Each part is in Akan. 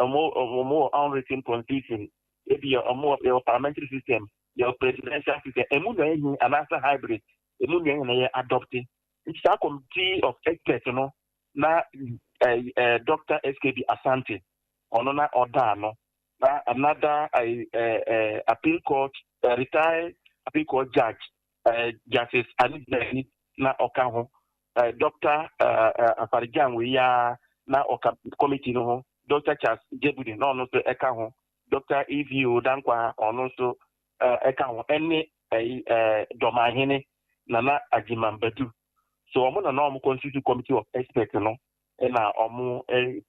Ɔmo wɔ unwritten constitution, ebi ɔmo wɔ parliamentary system, yɛ presidential system, emu na ɛhin anaasɛ hybrid, emu na ɛhin na yɛ adopt. Nti saa committee of experts no na ɛɛ ɛɛ Dr SKB Asante ɔno na ɔda ano, na another ɛɛ ɛɛ appeal court, retired appeal court judge, Justice Anidani, na ɔka ho, Dr ɛɛ Afari-Gyan wei ya na ɔka committee no ho, Dr Charles Jenbudu na ɔno nso ɛka ho, Dr Evo Dankwa ɔno nso ɛka ho, ɛne ɛyi Dɔmahene Nana Agyeman Badu. So ɔmo na ɔmo constitute committee of experts no, ɛna ɔmo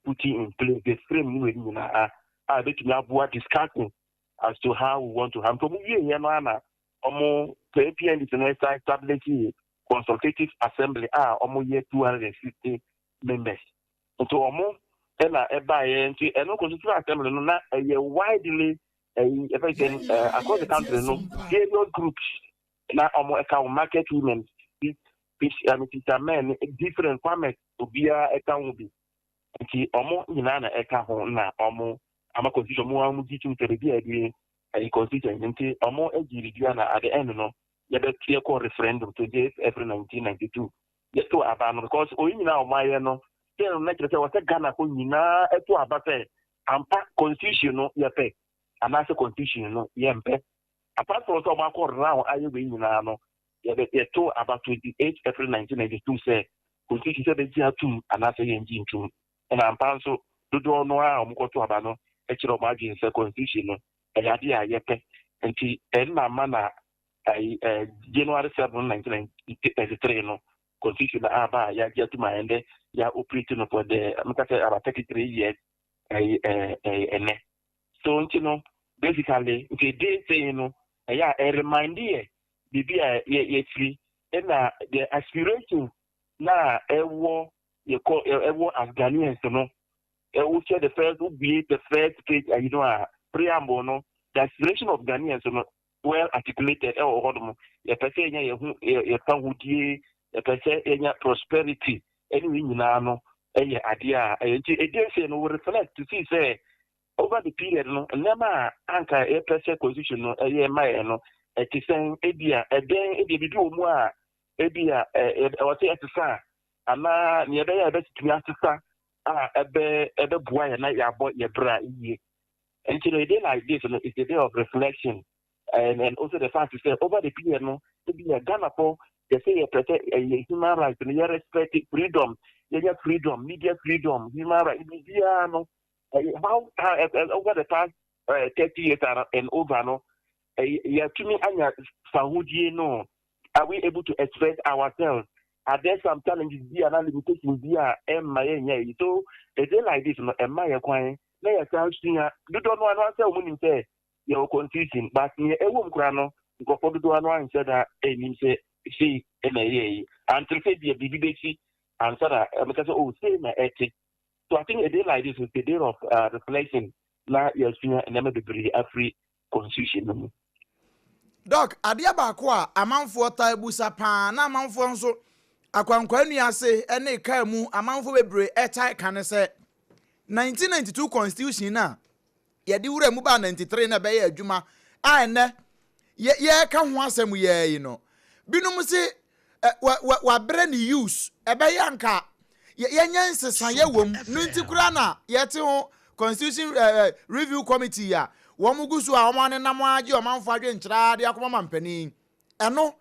put in place the frame no wɔ nyinaa a ebetumi aboa discussing as to how we want to have. Nti ɔmo wie yɛ no, ana ɔmo PNDC no ɛsa establish consultative assembly a ɔmo yɛ 260 members. Nti ɔmo ɛna ɛbaayɛ. Nti ɛno consultative assembly no na ɛyɛ widely ɛyi ɛfɛ sɛ across the country no, various groups na ɔmo ɛka ho, market women, fish, I mean, fishermen, different farmers, obiara ɛka ho bi. Nti ɔmo nyinaa na ɛka ho na ɔmo ama constitution. Ɔmo ɔmo gyi tum sɛ beebi a yɛde ɛyi constitution. Nti ɔmo agyi dua na at the end no yɛbɛ yɛkɔ referendum 28 April 1992, yɛto aba no, because oyi nyinaa ɔmo ayɛ no sɛ no na kyerɛ sɛ wɔsɛ Ghana ko nyinaa ɛto aba sɛ ampa constitution no yɛpɛ anaasɛ constitution no yɛmpɛ. Apart from sɛ ɔmo akɔ round ayɛ wei nyinaa no, yɛbɛ yɛto aba 28 April 1992 sɛ constitution sɛ bɛgye atum anaasɛ yɛngye ntum. Ɛna ampa nso dodoɔ no a ɔmo kɔto aba no ɛkyerɛ ɔmo adwene sɛ constitution no ɛyɛ adeɛ a yɛpɛ. Nti ɛnna ama na ayi January 7, 1993 no, constitution aba a yɛagye atum a ɛndɛ yɛ operate no for the meka sɛ about 33 years ɛyi ɛɛ ɛɛ ɛnɛ so. Nti no basically nti day saying no ɛyɛ a ɛremind yɛ biribi a yɛ yɛfiri, ɛna the aspiration na ɛwɔ yɛkɔ ɛwɔ as Ghanaians no. Ɛwɔ the first wobie the first page ayi no a preamble no, the aspiration of Ghanaians no well articulated ɛwɔ hɔ nom. Yɛpɛ sɛ yɛnya yɛn ho yɛfa hodie, yɛpɛ sɛ yɛnya prosperity, ɛne wei nyinaa no ɛyɛ adeɛ a ɛyɛ. Nti edi ese no we reflect to see sɛ over the period no, nneɛma a anka yɛpɛ sɛ constitution no ɛyɛ ma yɛn no ɛte sɛn? Ebi a ɛdɛn, ebi ebibi wɔ mu a ebi a ɛwɔ sɛ ɛsesa a anaa nea ɛbɛyɛ a ɛbɛtumi asesa a ɛbɛboa yɛn na yɛabɔ yɛ bra yie. Nti no a day like this no is a day of reflection and also the fact sɛ over the period no, ebi yɛ Ghana fo yɛsɛ yɛpɛ sɛ ɛyɛ human rights no, yɛ respect freedom, yɛnyɛ freedom, media freedom, human rights, biribiara no, how over the past 30 years and over no, yɛtumi anya fahodie no? Are we able to express ourselves? Are there some challenges bi ana limitations bi a ɛmma yɛnyɛ yi? So a day like this no ɛmma yɛ kwan na yɛsan sua. Dodoɔ no ano asɛ wɔn nim sɛ yɛwɔ constitution, but nea ɛwɔ mu koraa no, nkurɔfoɔ dodoɔ no anhyɛ da ɛnim sɛ sei ɛna ɛyɛ yi until sɛ deɛ biribi bɛsi ansa na ɛmɛka sɛ, oh, sei na ɛte. So I think a day like this is a day of reflection na yɛsua nneɛma bebree afiri constitution no mu. Doc, adeɛ baako a amanfoɔ taa busa paa na amanfoɔ nso akwankwa ase ne kaa mu amanfoɔ bebree ɛtae ka ne sɛ 1992 constitution na yɛde wura mu baa 93 na ɛbɛyɛ adwuma a ɛnɛ yɛreka ho asɛm yɛɛ yi no, binom se wabrɛ ne use, ɛbɛyɛ anka yɛnyɛ nsesaeɛ wɔ mu no. Nti koraa na yɛte ho constitution review committee a wɔn gu so a wɔn anenam agye ɔmanfo adwenkyerɛ de akɔma ma mpanin. Ɛno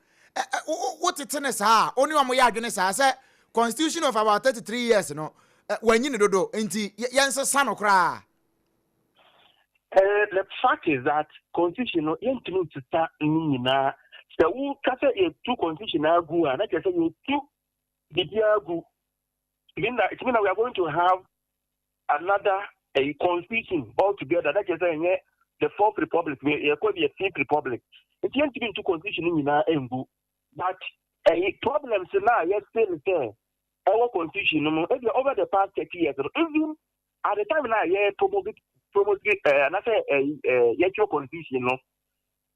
wotete ne saa a, wo ne wɔn yɛ adwene saa sɛ constitution of about 33 years no wɔanyi ne dodo nti yɛnsesa no koraa? The fact is that constitution no, yɛntumi nsesa ne nyinaa. Sɛ woka sɛ yɛtu constitution agu a, na kyerɛ sɛ yɛtu biribiara gu. It mean that we are going to have another a constitution altogether. Na kyerɛ sɛ ɛnyɛ the fourth republic, yɛkɔ the fifth republic. Nti yɛntumi ntu constitution no nyinaa ngu, but ɛyi problems na yɛse ne sɛ ɛwɔ constitution no mu ebi over the past 30 years no, even at the time na yɛ promote anasɛ ɛɛ ɛɛ yɛtwerɛ constitution no,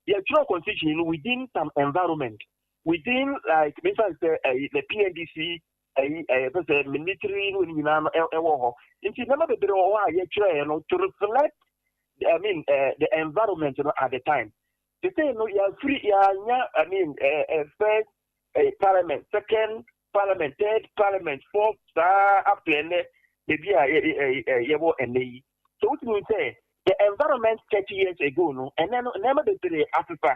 yɛtwerɛ constitution no within some environment, within like mefa sɛ the PNDC. Ɛyi ɛyɛ pɛ sɛ military no nyinaa no ɛwɔ hɔ, nti nneɛma bebree wɔ hɔ a yɛtwerɛɛ no to reflect, I mean, the environment at the time. They say no, yɛafiri yɛanya, I mean, first parliament, second parliament, third parliament, fourth, saa up to ɛnɛ beebi a yɛwɔ ɛnɛ yi. So wotumi sɛ the environment 30 years ago no, ɛnɛ no nneɛma bebree asesa.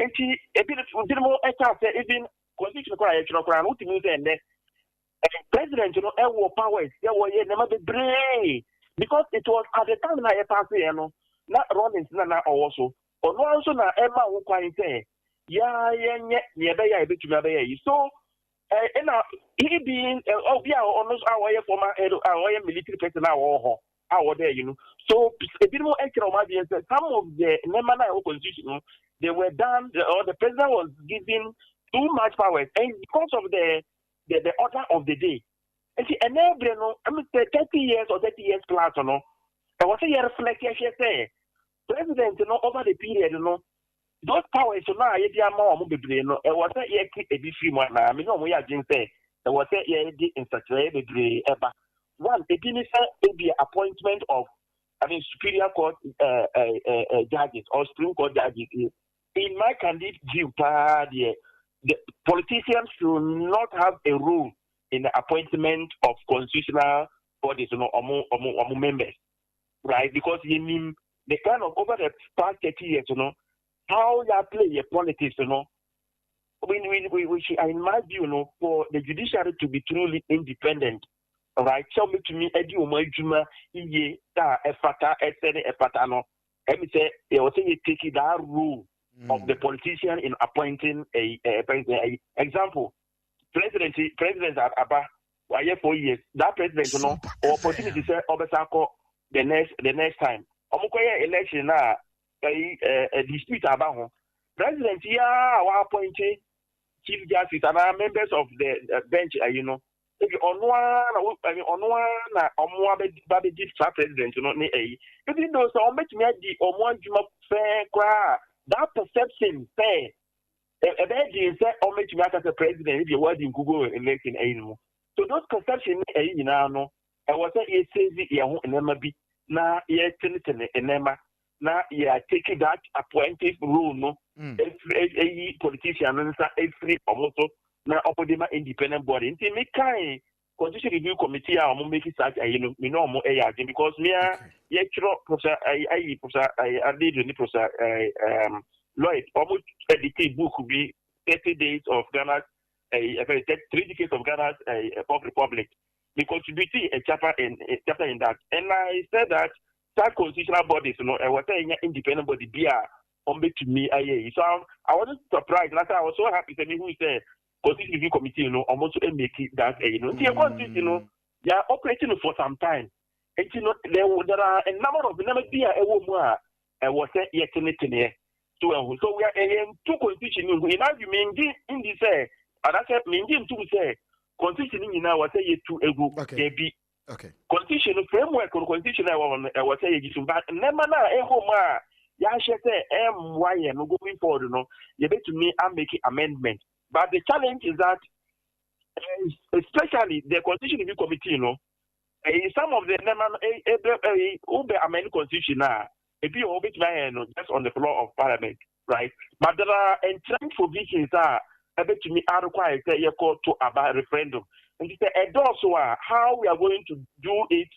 Nti ebi ebinom ɛka sɛ even constitution koraa yɛtwerɛ koraa no, wotumi sɛ ɛnɛ president no ɛwɔ powers yɛ wɔyɛ nneɛma bebree, because it was at the time na yɛ pass yɛ no na Rawlings na ɔwɔ so. Ɔno ara nso na ɛma wo kwan sɛ yaa yɛnyɛ nea ɛbɛyɛ a yɛbɛtumi abɛyɛ yi. So ɛna he being obi a ɔno nso a ɔyɛ former head a ɔyɛ military person a ɔwɔ hɔ a wɔda yi no, so ebinom ɛkyerɛ wɔn adwene sɛ some of the nneɛma na ɛwɔ constitution no, they were done or the president was given too much powers, and because of the order of the day. Nti ɛnɛ ebire no, ɛmi sɛ 30 years or 30 years plus no, ɛwɔ sɛ yɛ reflect, yɛhwɛ sɛ president no over the period no, those powers no a yɛde ama wɔn bebree no, ɛwɔ sɛ yɛte ebi firi mu anaa. Mi ne wɔn yɛ adwene sɛ ɛwɔ sɛ yɛde nsakyerɛ bebree ɛba. One, ebi ne sɛ ebi appointment of, I mean, superior court judges or Supreme Court judges. In my candid view paa deɛ, the politicians should not have a role in the appointment of constitutional bodies no ɔmo members, right? Because yɛnim the kind of over the past 30 years how you play your politics. We should, in my view, for the judiciary to be truly independent, right? Sɛ ɔmɛtumi adi wɔn adwuma yie a ɛfata, ɛsɛ ne ɛfata no, ɛmi sɛ yɛwɔ sɛ yɛ take that role of the politician in appointing a president. A example, president aba wayɛ 4 years, that president no or opportunity sɛ ɔbɛsa akɔ the next time ɔmo kɔyɛ election na ɛyi ɛ dispute aba ho, president yi a wa appoint chief justice anaa members of the bench ayi no, ebi ɔno ara na wo ɛmi ɔno ara na ɔmo abɛ ba bɛdi saa president no ne ɛyi. Even though sɛ ɔmo bɛtumi adi ɔmo adwuma fɛɛ koraa, that perception sɛ ɛbɛyɛ den sɛ ɔmo bɛtumi aka sɛ president ebi wɔadi nkugo election ɛyi no mu. So those perception ne ɛyi nyinaa no, ɛwɔ sɛ yɛsave yɛn ho nneɛma bi na yɛtenetene nneɛma na yɛ take that appointive role no efiri ɛyi politician no nsa efiri ɔmo so na ɔmo de ma independent body. Nti mi kan Constitution Review Committee a ɔmo make such ayi no, mi na ɔmo ɛyɛ adi, because mi a yɛtwerɛ Professor ayi ayi Professor ayi Adedo ne Professor ayi Lloyd, ɔmo edit book bi, 30 days of Ghana ɛyi ɛfɛ 3 decades of Ghana's ɛyi Fourth Republic. We contribute a chapter in that, and I said that that constitutional bodies no, ɛwɔ sɛ ɛnyɛ independent body bi a ɔmo bɛtumi ayɛ yi. So I wasn't surprised na sɛ I was so happy sɛ mi hu sɛ Constitution Review Committee no, ɔmo nso make that ɛyi no. Nti yɛ constitution no, yɛ are operating for some time, nti no there are a number of nneɛma bi a ɛwɔ mu a ɛwɔ sɛ yɛteneteneɛ so ɛho. So we are ɛyɛ ntu constitution no in our view. Mi ngye ndi sɛ anaasɛ mi ngye ntum sɛ constitution no nyinaa wɔ sɛ yɛtu egu. Ebi constitution no framework no, constitution a ɛwɔ hɔ no, ɛwɔ sɛ yɛgye so, but nneɛma no a ɛwɔ mu a yɛahyɛ sɛ ɛmmoa yɛn no going forward no, yɛbɛtumi amake amendment. But the challenge is that especially the Constitution Review Committee no, some of the nneɛma no ebe wobɛ amend constitution a, ebi wɔ wobɛtumi ayɛ no just on the floor of parliament, right? But there are entrenched provisions a ɛbɛtumi arequire sɛ yɛkɔ to aba, referendum. Nti sɛ ɛdɔɔso a, how we are going to do it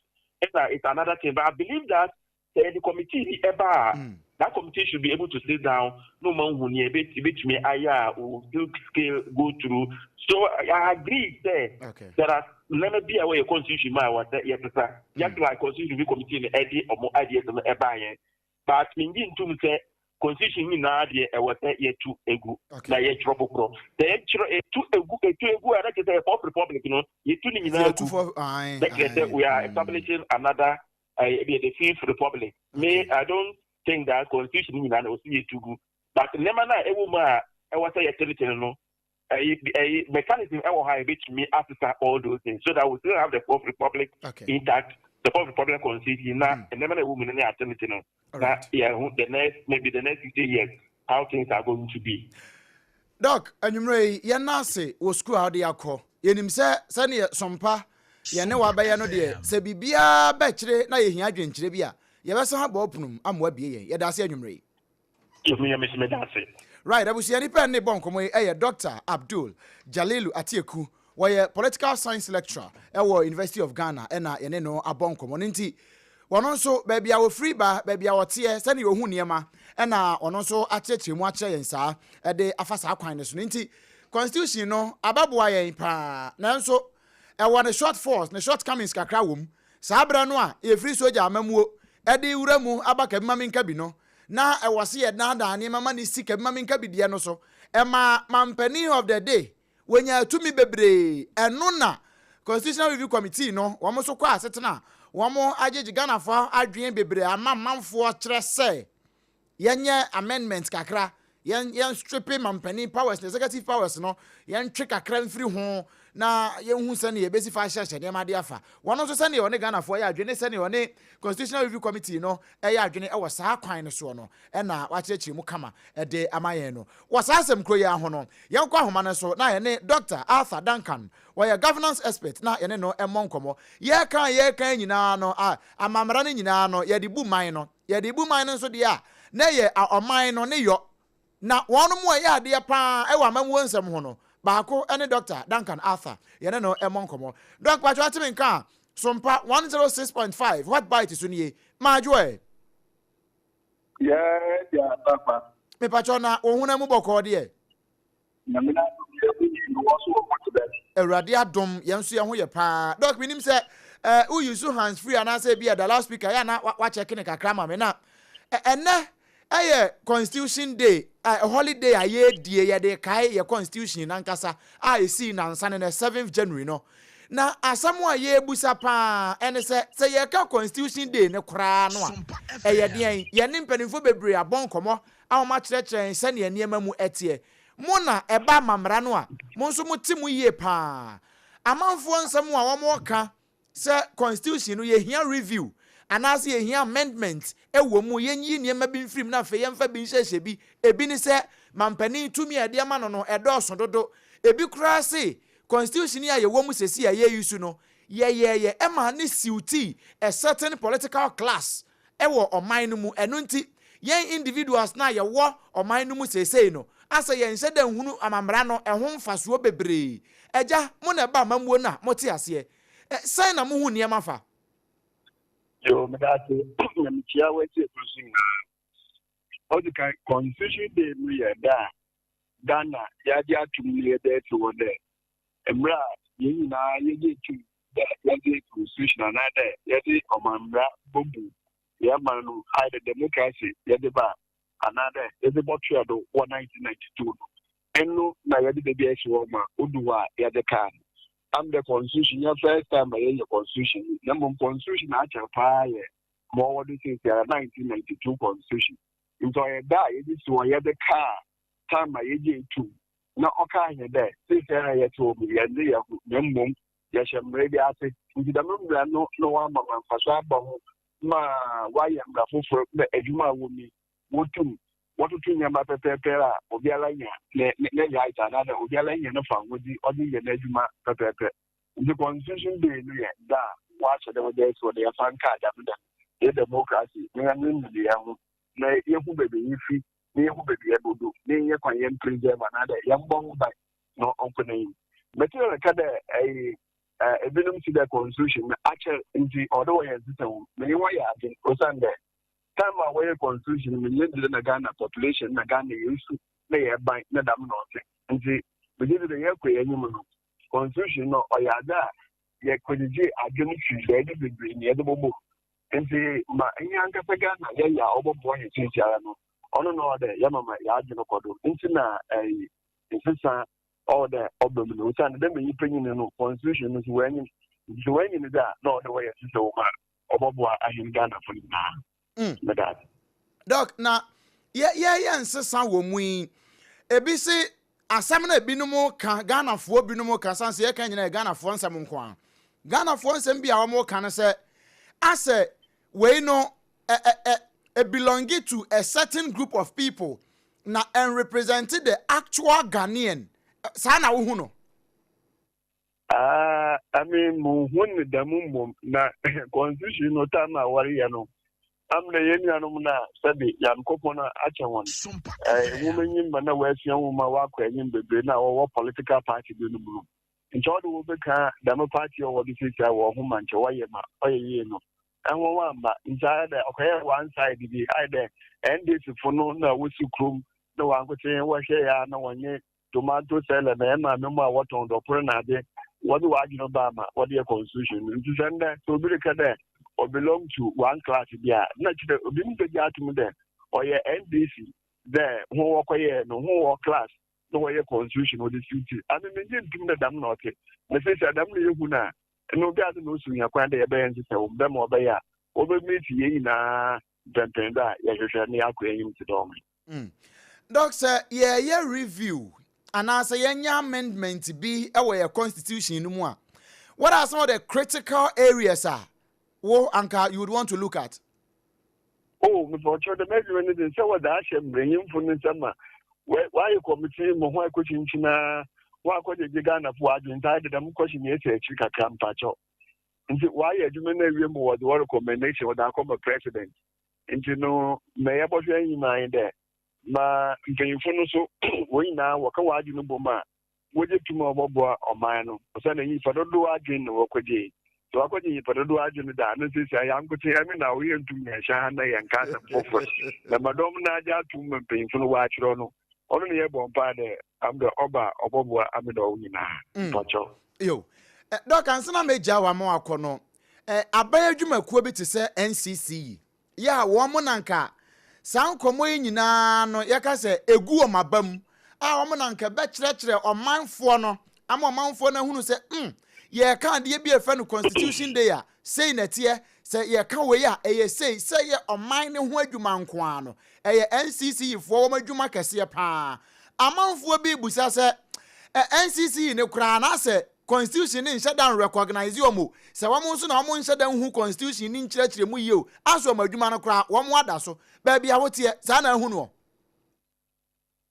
is another thing. But I believe that sɛ the committee bi ɛba a, that committee should be able to sit down no ma hu nea ebetumi ayɛ a will still scale go through. So I agree sɛ there are nneɛma bi a wɔyɛ constitution mu a wɔsɛ yɛsesa, just like Constitution Review Committee no ɛde ɔmo ideas no ɛbaa yɛn, but mingye ntum sɛ constitution nyinaa deɛ ɛwɔ sɛ yɛtu egu na yɛtwerɛ foforɔ. Sɛ yɛtwerɛ etu egu, etu egu a, na kyerɛ sɛ yɛ Fourth Republic no, yɛtu ne nyinaa gu, na kyerɛ sɛ we are establishing another the Fifth Republic. Me, I don't think that constitution nyinaa na osi yɛtu gu, but nneɛma no a ɛwɔ mu a ɛwɔ sɛ yɛtenetene no, ɛyi mechanism ɛwɔ ha a yɛbɛtumi asesa all those things so that we still have the Fourth Republic intact, the Fourth Republic constitution, na nneɛma no a ɛwɔ mu no ne atenetene no na yɛho the next, maybe the next 50 years, how things are going to be. Doc, anwummerɛ yi yɛn ase wɔ sukuu a wode akɔ. Yɛnim sɛ sɛdeɛ Sompa yɛne wo abɛyɛ no deɛ, sɛ biribiara bɛkyere na yɛhia adwenkyerɛ bi a, yɛbɛsan abɔ wo pono mu ama woabue yɛn. Yɛda ase anwummerɛ yi. Yɛhu yɛ, me nso meda ase. Right, abusua, nipa a ne bɔ nkɔmmɔ yi yɛ Dr. Abdul Jalilu Atieku. Wɔyɛ political science lecturer ɛwɔ University of Ghana, ɛna yɛne no abɔ nkɔmmɔ no. Nti wɔno nso, baabi a wɔfiri ba, baabi a wɔteɛ, sɛnea ɔhu nneɛma, ɛna ɔno nso akyerɛkyerɛ mu akyerɛ yɛn saa ɛde afa saa kwan no so no. Nti constitution no abɛboa yɛn paa, nanso ɛwɔ ne shortfalls, ne shortcomings kakra wɔ mu. Saa berɛ no a yɛfiri sogya amamuo ɛde wura mu aba kabi ma menka bi no, na ɛwɔ se yɛdaadaa nneɛma ma ne si kabi ma menka bi deɛ no so, ɛma mampanin of the day wɔnya tumi bebree. Ɛno na Constitutional Review Committee no, wɔn nso kɔ asetena, wɔn agyegye Ghanafoɔ adwene bebree ama manfoɔ kyerɛ sɛ yɛnyɛ amendment kakra, yɛn strip mampanin powers, executive powers no, yɛntwe kakra mfiri ho na yɛnhu sɛnea yɛbɛsi fa ahyehyɛ nneɛma de afa. Wɔn nso, sɛnea ɔne Ghanafoɔ yɛ adwene, sɛnea ɔne Constitutional Review Committee no ɛyɛ adwene ɛwɔ saa kwan no soɔ no, ɛna wakyerɛkyerɛ mu kama ɛde ama yɛn no. Wɔ saa asɛm kuro yi aho no, yɛnkɔ ahoma no so na yɛne Dr Arthur Duncan, wɔyɛ governance expert, na yɛne no ɛmmɔ nkɔmmɔ. Yɛka nyinaa no a, amammerɛ no nyinaa no, yɛde bu man no, yɛde bu man no nso deɛ a, na yɛ ɔman no ne yɔ na wɔn mu a ɛyɛ adeɛ paa ɛwɔ amammuo nsɛm ho no baako ne Dr Duncan Arthur. Yɛne no ɛmmɔ nkɔmmɔ. Doc Patro, atemi nka Sompa 106.5 Hot Bite so nie. Maadwoɛ. Yɛ deɛ papa. Mepatwɔ, na wɔn honam mu bɔkɔɔ deɛ? Nyame na yɛ bu yi no wɔ so wɔ mo te bɛ. Awurade adom, yɛn nso yɛn ho yɛ paa. Doc, menim sɛ woyi so hands free anaasɛ bi a da loudspeaker yɛ ana wakyɛke ne kakra ma me. Na ɛnɛ ɛyɛ Constitution Day, holiday a yɛredie, yɛde kae yɛ constitution nankasa a ɛsii nansa no, 7th January no. Na asɛm a yɛrebusa paa ɛne sɛ yɛka Constitution Day ne koraa no a, ɛyɛ deɛn? Yɛne mpanimfoɔ bebree abɔ nkɔmmɔ a wɔn akyerɛkyerɛ yɛn sɛnea nneɛma mu ɛteɛ. Mo na ɛba amammerɛ no a, mo nso mo te mu yie paa. Amanfoɔ nsɛm a wɔn sɛ constitution no, yɛhia review anaasɛ yɛhia amendment ɛwɔ mu, yɛnyi nneɛma bi mfirim na afei yɛmfa bi nhyehyɛ bi. Ebi ne sɛ mampanin tumi a yɛde ama no, ɛdɔɔso dodo. Ebi koraa se constitution yi a yɛwɔ mu sɛsi a yɛyi so no, yɛyɛyɛ ɛma ne suit a certain political class ɛwɔ ɔman no mu. Ɛno nti yɛn individuals na yɛwɔ ɔman no mu seesei no, asɛ yɛnhyɛ dɛ nhunu amammerɛ no ɛho mfasoɔ bebree. Agya, mo na ɛba amammuo no a mote aseɛ, sɛn na mohu nneɛma fa? Yo, meda ase na mekyia w'atiefo so nyinaa. Ɔdi kan, Constitution Day no yɛ da a Ghana yɛagye atom no, yɛda asi hɔ dɛ mmerɛ a yɛn nyinaa yɛgye tum dɛ yɛde constitution anaa dɛ yɛde ɔmanmmara bɔbu yɛn man no ayɛ dɛ democracy yɛde ba anaa dɛ yɛde bɔtoa do wɔ 1992 no, ɛno na yɛde baabi asi hɔ ma odu hɔ a yɛde kaa no am the constitution. Yɛ first time a yɛyɛ constitution, na mmom constitution akyɛr paa yɛ ma ɔwɔ do seesiara, 1992 constitution. Nti ɔyɛ da a yɛde si hɔ yɛde kaa time a yɛgye etum na ɔkaa yɛ dɛ seesiara yɛte wɔ mu, yɛnde yɛ ho, na mmom yɛhyɛ mmerɛ bi ase. Nti dɛm mmerɛ no na wama ma mfaso aba ho ma wayɛ mmara foforɔ na adwuma a wɔ mi wotum wɔtoto nneɛma pɛpɛɛpɛ a obiara nya ne right anaasɛ obiara nya ne fa wɔde ɔde yɛ n'adwuma pɛpɛɛpɛ. Nti Constitution Day no yɛ da a wɔahyɛ dɛ wɔde asi wɔde yɛfa nkaa dɛm da yɛ democracy na yɛn ne yɛn ho na yɛhu baabi yɛfi na yɛhu baabi yɛdodo na yɛnyɛ kwan yɛn preserve anaadɛ yɛmbɔ ho ban na ɔnkɔ n'anim. Mɛtena reka dɛ ɛyɛ ebinom si dɛ constitution no akyɛ nti ɔde wɔyɛ nsesa wɔ mu. Menye wɔyɛ adwen, osiane dɛ time a wɔyɛ constitution no, menye dze na Ghana population na Ghana yɛsu na yɛban na dam na ɔte. Nti megye dze dɛ yɛkɔ yɛn anim no, constitution no ɔyɛ adze a yɛkɔgyegye adwene firi baabi bebree na yɛde bɔbɔ. Nti ma ɛnyɛ ankasa Ghana yɛyɛ a ɔbɔboa yɛn kyinkyara no, ɔno na ɔwɔ dɛ yɛmama yɛadwene kɔ do. Nti na ɛyi nsesa ɔwɔ dɛ ɔba mu no, osiane dɛ ma nyimpa nyini no, constitution no so wɔanyim. Nti sɛ wɔanyim dze a, na ɔwɔ dɛ wɔyɛ nsesa wɔ mu a ɔbɔboa ahen Ghanafo no nyinaa. Meda ase. Doc, na yɛyɛ nsesa wɔ mu yi, ebi se asɛm no ebinom ka, Ghanafoɔ binom ka, san sɛ yɛka nyinaa yɛ Ghanafoɔ nsɛm nko a, Ghanafoɔ nsɛm bi a wɔn ka no sɛ asɛ wei no ɛ ɛ ɛ belong to a certain group of people na and represent the actual Ghanaian. Saa na wohu no? Ah, I mean, muhu ne dɛm mmom na constitution no time a wɔreyɛ no, amena yɛn nuanom no a sɛbe Nyankopɔn akyɛ wɔn nwoma nyim ma na wɔasua nwoma wɔakɔ enyim bebree na wɔwɔ political party bi no mu no, nkyɛ ɔde wɔbɛka dɛm party a wɔde siesie wɔn ho ma nkyɛ wɔyɛ ma ɔyɛ yie no, ɛho wamba. Nti ayɛ dɛ ɔkɔyɛ one side bi, ayɛ dɛ NDC fo no na wosi kurom na wɔankote wɔhwɛ ya na wɔnye tomato seller na ɛma maame mu a wɔtɔn dɔkoro na ade wɔde wɔadwene ba ama wɔde yɛ constitution no. Nti sɛ ndɛ sɛ obi reka dɛ o belong to one class bi a, na kyerɛ obi mu bɛgye atom dɛ ɔyɛ NDC dɛ ho wɔkɔyɛ no ho wɔ class na wɔyɛ constitution wɔde si ti ame mengye ntom dɛ dɛm na ɔte. Na sɛ dɛm na yɛhu no a, ɛno obi ade na osu hia kwan dɛ yɛbɛyɛ nsesɛ wɔ mu dɛ ma ɔbɛyɛ a wɔbɛmiti yɛn nyinaa mpɛmpɛn do a yɛhwehwɛ na yɛakɔ anim te dɛ ɔman. Doc, sɛ yɛyɛ review anaasɛ yɛnyɛ amendment bi wɔ yɛ constitution no mu a, what are some of the critical areas a wo anka you would want to look at? Oh, mepɛ ɔkyerɛ dɛm adwuma no de sɛ wɔde ahyɛ mmerɛnyimfo no nsɛm a wɔayɛ committee ma ho akɔkyinkyinaa wɔakɔgyegye Ghanafo adwene, nti ayɛ dɛ dɛm kɔhye ne ɛsi akyiri kakra mpakyɛw. Nti wɔayɛ adwuma no awie ma wɔde wɔ recommendation wɔde akɔma president. Nti no ma yɛbɔhwɛ enyim anyi dɛ ma mpanyimfo no so wɔn nyinaa wɔka wɔn adwene bom a wogye tum a wɔbɔboa ɔman no, ɔsɛ nyimpa dodow adwene na wɔkɔgye. Sɛ wɔakɔgye nyimpa dodow adwene da no, sisi a yɛankote ɛme na woyɛ ntum na yɛhyɛ ha na yɛnka asɛm foforɔ na ma dɔm no agye atom ma mpanyimfo no wɔakyerɛw no, ɔno ne yɛbɔ mpaa dɛ am dɛ ɔba a ɔbɔboa ame dɛ ɔwo nyinaa. Mpɔkyɛw. Yo. Doc, ansa na megya wa ma wakɔ no, aban adwumakuo bi te sɛ NCC yi, yɛ a wɔn mo nanka saa nkɔmmɔ yi nyinaa no yɛka sɛ egu wɔn aba mu a, wɔn nanka bɛkyerɛkyerɛ ɔmanfoɔ no ama ɔmanfoɔ no ahunu sɛ yɛka adeɛ bi a yɛfrɛ no Constitution Day a, sei na ɛteɛ, sɛ yɛka wei a ɛyɛ sei, sɛ yɛ ɔman ne ho adwuma nko ara no, ɛyɛ NCC foɔ wɔn adwuma kɛseɛ paa. Amanfoɔ bi busa sɛ NCC ne koraa anaasɛ constitution ne nhyɛ da recognize wɔn o, sɛ wɔn nso na wɔn nhyɛ da nhu constitution ne nkyerɛkyerɛ mu yie o, asɛ wɔn adwuma no koraa wɔn ada so baabi a woteɛ saa na ahu no.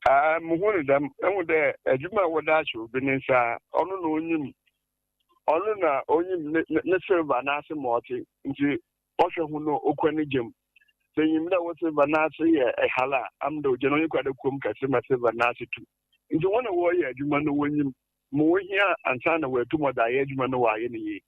Ah, muhu no dɛm. Ehu dɛ adwuma a wɔde ahyɛ obi ne nsa, ɔno na onyim, ɔno na onyim ne silver n'ase ma ɔte, nti ɔhwɛ ho no okura ne gyam. Sɛ nyim dɛ wo silver n'ase yɛ ɛhal a, am dɛ ogya no onye kura dɛ kurom kɛse ma silver n'ase tu. Nti wɔn a wɔreyɛ adwuma no wɔnyim ma ohia ansa na wɔatum ɔdze ayɛ adwuma no wɔayɛ no yie.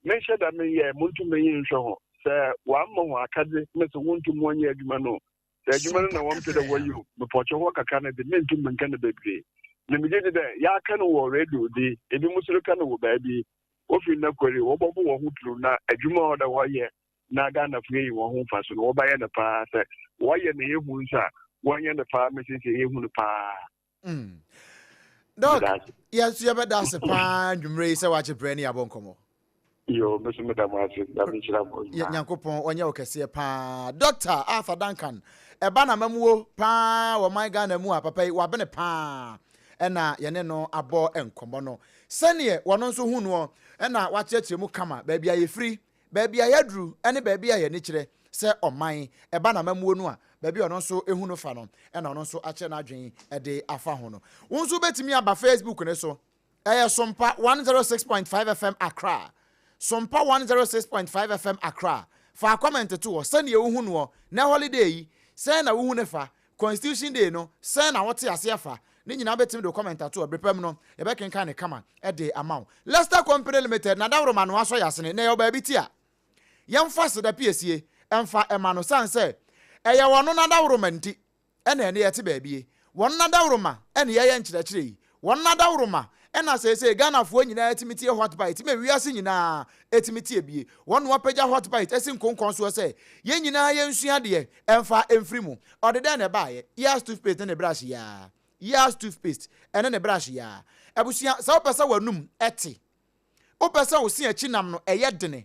Menhyɛ da menyɛ, montum menye nhwɛ ho sɛ wɔama ho akadze na sɛ wontum wɔnyɛ adwuma no, sɛ adwuma no na wɔmpɛ dɛ wɔyɛ o, mepɔkyɛ hɔ kakra no de mentum menka no bebree. Na megye di dɛ yɛaka no wɔ radio de, ebinom nso reka no wɔ baabi. Wofi nnɛ kɔ yi, wɔbɔbɔ wɔn ho turu na adwuma a ɔda wɔyɛ na Ghanafo yɛyi wɔn ho mfa so no, wɔbɛyɛ no paa. Sɛ wɔyɛ na yɛhu nso a, wɔnyɛ no paa ma siesie yɛhu no paa. Doc, yɛn nso yɛbɛda ase paa nnwummerɛ yi sɛ wakye berɛ ne yɛabɔ nkɔmmɔ. Yo, me so meda mo ase. Nyame nhyira mo nyinaa. Nyankopɔn ɔnyɛ wo kɛseɛ paa. Dr. Arthur Duncan, ɛba na mamuo paa wɔ man Ghana mu a, papa yi wabene paa ɛna yɛne no abɔ nkɔmmɔ no. Sɛneɛ wɔno nso hu noɔ ɛna wakyerɛkyerɛ mu kama baabi a yɛfiri, baabi a yɛaduru ne baabi a yɛni kyerɛ sɛ ɔman ɛba na mamuo no a, baabi a ɔno nso ehu no fa no ɛna ɔno nso akyerɛ n'adwene de afa ho no. Wo nso wobɛtumi aba Facebook ne so. Ɛyɛ Sompa 106.5 FM Accra. Sompa 106.5 FM Accra. Fa comment to hɔ sɛnea wohu noɔ nɛ holiday yi, sɛn na wohu ne fa? Constitution Day no, sɛn na wote aseɛ fa? Ne nyinaa bɛtumi de comment ato hɔ. Bere pa mu no, yɛbɛkenkan ne kama de ama wo. Lester Company Limited, Nadaworo no asɔ yɛasene na ɛyɛ baabi ti a yɛmfa seda piesie mfa ɛma no, sane sɛ ɛyɛ wɔno n'adaworoma nti ɛna ɛne yɛte baabie. Wɔn n'adaworoma ɛne yɛyɛ nkyerɛkyerɛ yi. Wɔn n'adaworoma ɛna seesei Ghanafoɔ nyinaa tumi tie Hot Bite ma wiase nyinaa ɛtumi tie bie. Wɔn na wɔapagya Hot Bite asi nkonkɔn soɔ sɛ yɛn nyinaa yɛnsua adeɛ ɛmfa ɛmfiri mu. Ɔde dɛn na ɛbaeɛ? Yas toothpaste ne ne brush yaa. Yas toothpaste ɛne ne brush yaa. Abusua, sɛ wopɛ sɛ w'anum ɛte, wopɛ sɛ wo se akyi nam no ɛyɛ dene,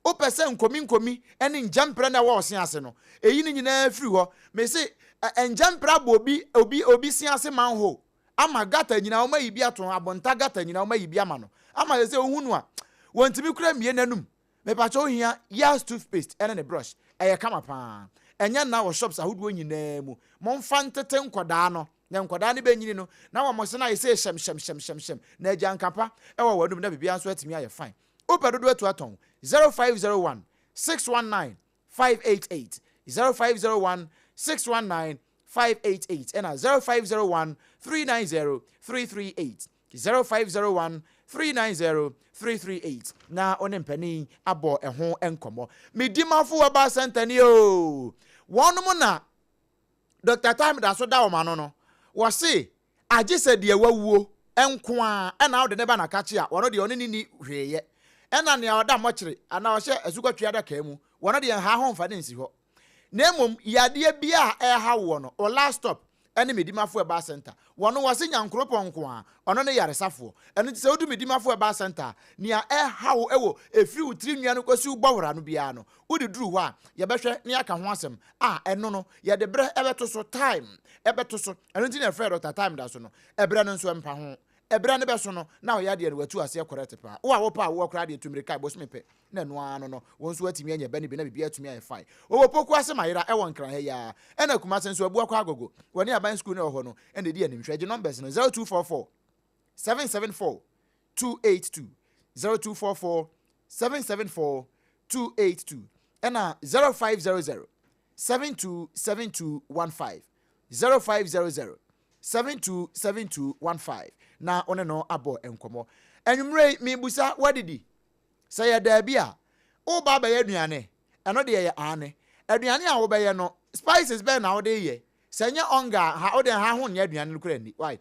wopɛ sɛ nkomi-nkomi ne ngyɛmprɛ na ɛwɔ wo se ase no, ɛyi ne nyinaa firi hɔ. Mese ngyɛmprɛ abɔ obi obi obi se ase manhole ama gutter nyinaa wɔn ayi bi ato ho, abonta gutter nyinaa wɔn ayi bi ama no, ama sɛ sɛ wohu no a, wɔntumi kura mmie n'anum. Mepakyɛ wohia Yas toothpaste ɛne ne brush, ɛyɛ kama paa. Ɛnyɛ nna wɔ shops ahodoɔ nyinaa mu. Momfa ntete nkɔdaa no. Na nkwadaa no bɛnyini no, na wɔn se no ayɛ sɛ hyɛmhyɛmhyɛmhyɛm, na agya nka pa wɔ w'anom na biribiara nso atumi ayɛ fine. Wopɛ dodoɔ atu atɔn? 0501 619 588, 0501 619 588, ɛna 0501 390 338, 0501 390 338, na wo ne mpanin abɔ ɛho nkɔmmɔ. Medimafo Herbal Center ni o, wɔnom na Doctor Time da so da wɔn ano no, wɔse agye sɛ deɛ wawuo nko ara ɛna wode ne ba na kakye a, wɔno deɛ ɔne ne nni hwee yɛ. Ɛna nea ɔda mmɔkyere anaa ɔhyɛ asukɔtwea adaka mu, wɔno deɛ nhaa ho mfa no nsi hɔ. Na mmom yadeɛ biara a ɛreha woɔ no, wo last stop ne Medimafo Herbal Centre. Wɔno wɔse Nyankoropɔn nko ara, ɔno ne yaresafoɔ. Ɛno nti sɛ wodu Medimafo Herbal Centre a, nea ɛreha wo wɔ ɛfiri wo tiri nwia no kɔsi wo bɔwora no biara no, Wode duru hɔ a, yɛbɛhwɛ na yɛaka ho asɛm. A, ɛno no, yɛde berɛ bɛto so, time bɛto so. Ɛno nti na yɛfrɛ Dɔkta Time da so no. Ɛberɛ no nso ɛmpa ho. Ɛberɛ no bɛso no, na ɔyɛ adeɛ no, watu aseɛ correct paa. Wo a wopɛ awoɔ koraa deɛ, tu mmirika, bosome pɛ, na ɛno ara no no, wo nso woatumi anya ba no bi na biribiara atumi ayɛ fine. Wɔwɔ Poku ase Mayera ɛwɔ Nkran ha yi ara. Ɛna Kumase nso, Abuakwa Agogo, wɔne aban sukuu no a ɛwɔ hɔ no na ɛdi anim. Hwɛ, gye numbers no, 0244 774 282, 0244 774 282 ɛna 0500 727215, 0500 727215 na wo ne no abɔ nkɔmmɔ. Anwummerɛ yi mebusa woadidi? Sɛ yɛ daabi a, woreba abɛyɛ aduane? Ɛno deɛ yɛ aane. Aduane a wobɛyɛ no, spices bɛn na wode yɛ? Sɛ nyɛ ɔnga a, ha wode ha ho nyɛ aduane no koraa nni. Why?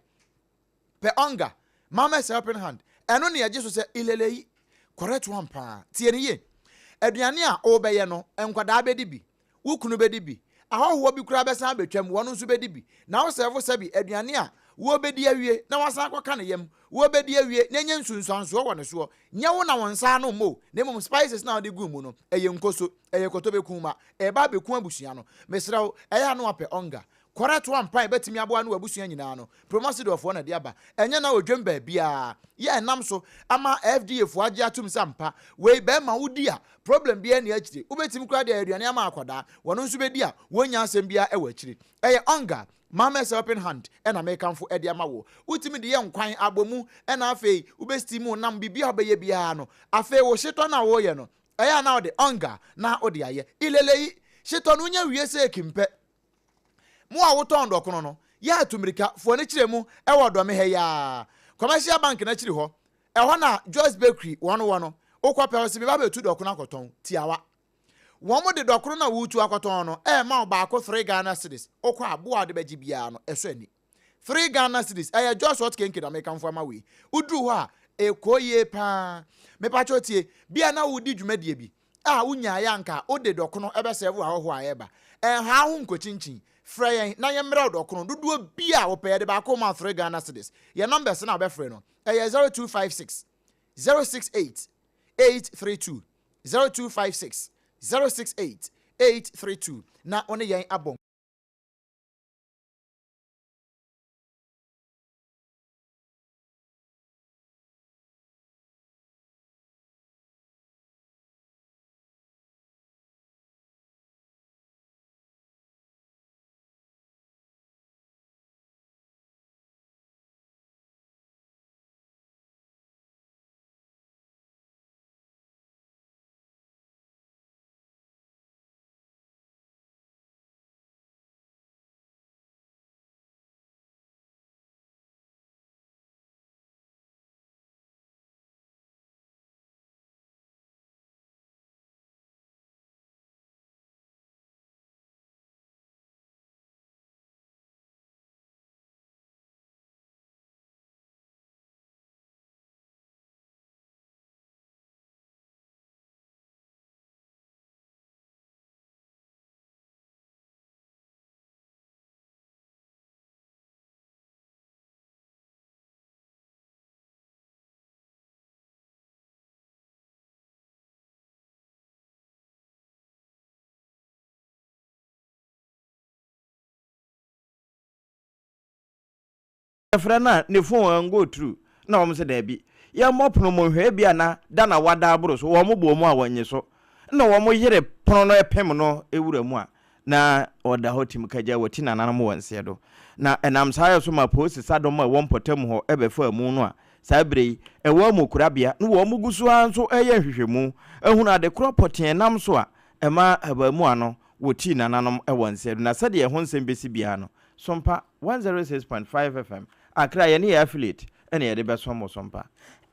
Pɛ ɔnga, Mama's helping hand, ɛno ne ɛgye so sɛ ileleyi, correct one paa. Tie no yie. Aduane a wobɛyɛ no, nkwadaa bɛdi bi, wo kunu bɛdi bi, ahɔhoɔ bi koraa bɛsan abɛtwam, wɔn nso bɛdi bi. Na wo sɛɛfo sɛbi aduane a wɔbɛdi awie na wasan akɔka ne yam, wɔbɛdi awie na ɛnyɛ nsunsuansoɔ wɔ ne soɔ. Nyɛ wo na wo nsa ano mmɔ o, na mmom spices no a wode guu mu no, ɛyɛ nkoso, ɛyɛ kotobɛkuuma, ɛreba abɛku abusua no. Mesrɛ wo, ɛyɛ a na wapɛ ɔnga. Kɔrɛ toa mpae bɛtumi aboa ne w'abusua nyinaa no, Promasidorfoɔ na ɛde aba. Ɛnyɛ na odwam baabiara. Yɛ ɛnam so ama FDA foɔ agye atom sɛ ampa, wei bɛɛma wo di a, problem biara nni akyire. Wobɛtumi koraa de ayɛ aduane ama akwadaa, wɔno nso bɛdi a, wɔnnya asɛm biara ɛwɔ akyire. Ɛyɛ Onga, Mama's Helping Hand ɛna mekamfo ɛde ama wo. Wotumi de yɛ nkwan, abomu, ɛna afei wobɛ steam wo nam, biribiara a wobɛyɛ biara no. Afei wo hyetɔ no a woreyɛ no, ɛyɛ a na wode Onga na wode ayɛ. Ileleyi, hyetɔ no wonya wie sɛ ekim pɛ, Mo a wotɔn dɔkono no, yɛ a tu mmirika fa w'ani kyerɛ mu wɔ Dɔme ha yi ara, Commercial Bank no akyiri hɔ. Ɛhɔ na Joyce Bakery wɔn wɔ no. Wokɔ pɛ, ɔse meba abɛtu dɔkono akɔtɔn. Tiawa. Wɔn de dɔkono no a woretu akɔtɔn no rema wo baako three Ghana cedis. Wokɔ a, boɔ a wode bɛgye biara no, ɛsɔ ani. Three Ghana cedis, ɛyɛ Joyce Hot Kenke na mekamfo ama wo yi. Woduru hɔ a, ɛkɔ yie paa. Mepakyɛw tie, bi a na woredi dwumadie bi a wonyaeɛ a anka wode dɔkono bɛsɛɛvo ahɔhoɔ a ɛreba. Ɛnhaa ho nkɔkyinkyin. Frɛ yɛn na yɛmmrɛ wo dɔkono dodoɔ bi a wopɛ. Yɛde baako rema wo three Ghana cedis. Yɛn numbers no a wobɛfrɛ no, ɛyɛ 0256 068 832, 0256 068 832 na wo ne yɛn abɔ. Yɛfrɛ no a ne phone ango through na wɔn sɛ daabi yɛmmɔ pono mu nhwɛ ebia na da na wada aboro so wɔn bɔ mu a wɔnnye so na wɔn yere pono no pem no wura mu a. Na ɔda hɔ tim kagya wɔ ti nananom wɔ nseɛ do. Na ɛnam saa yɛ so ma polisi sadɔm a ɛwɔ mpɔtam hɔ bɛfaa mu no a saa berɛ yi ɛwɔ amu korabea na wɔn gu so ara nso reyɛ nhwehwɛmu ahunu ade korɔ pɔtee ɛnam so a ɛma abaamua no wɔ tii nananom wɔ nseɛ do. Na sɛdeɛ ɛho nsɛm bɛsi biara no, Sompa 106.5 FM, Accra, yɛne yɛn affiliate na yɛde bɛsom wo Sompa.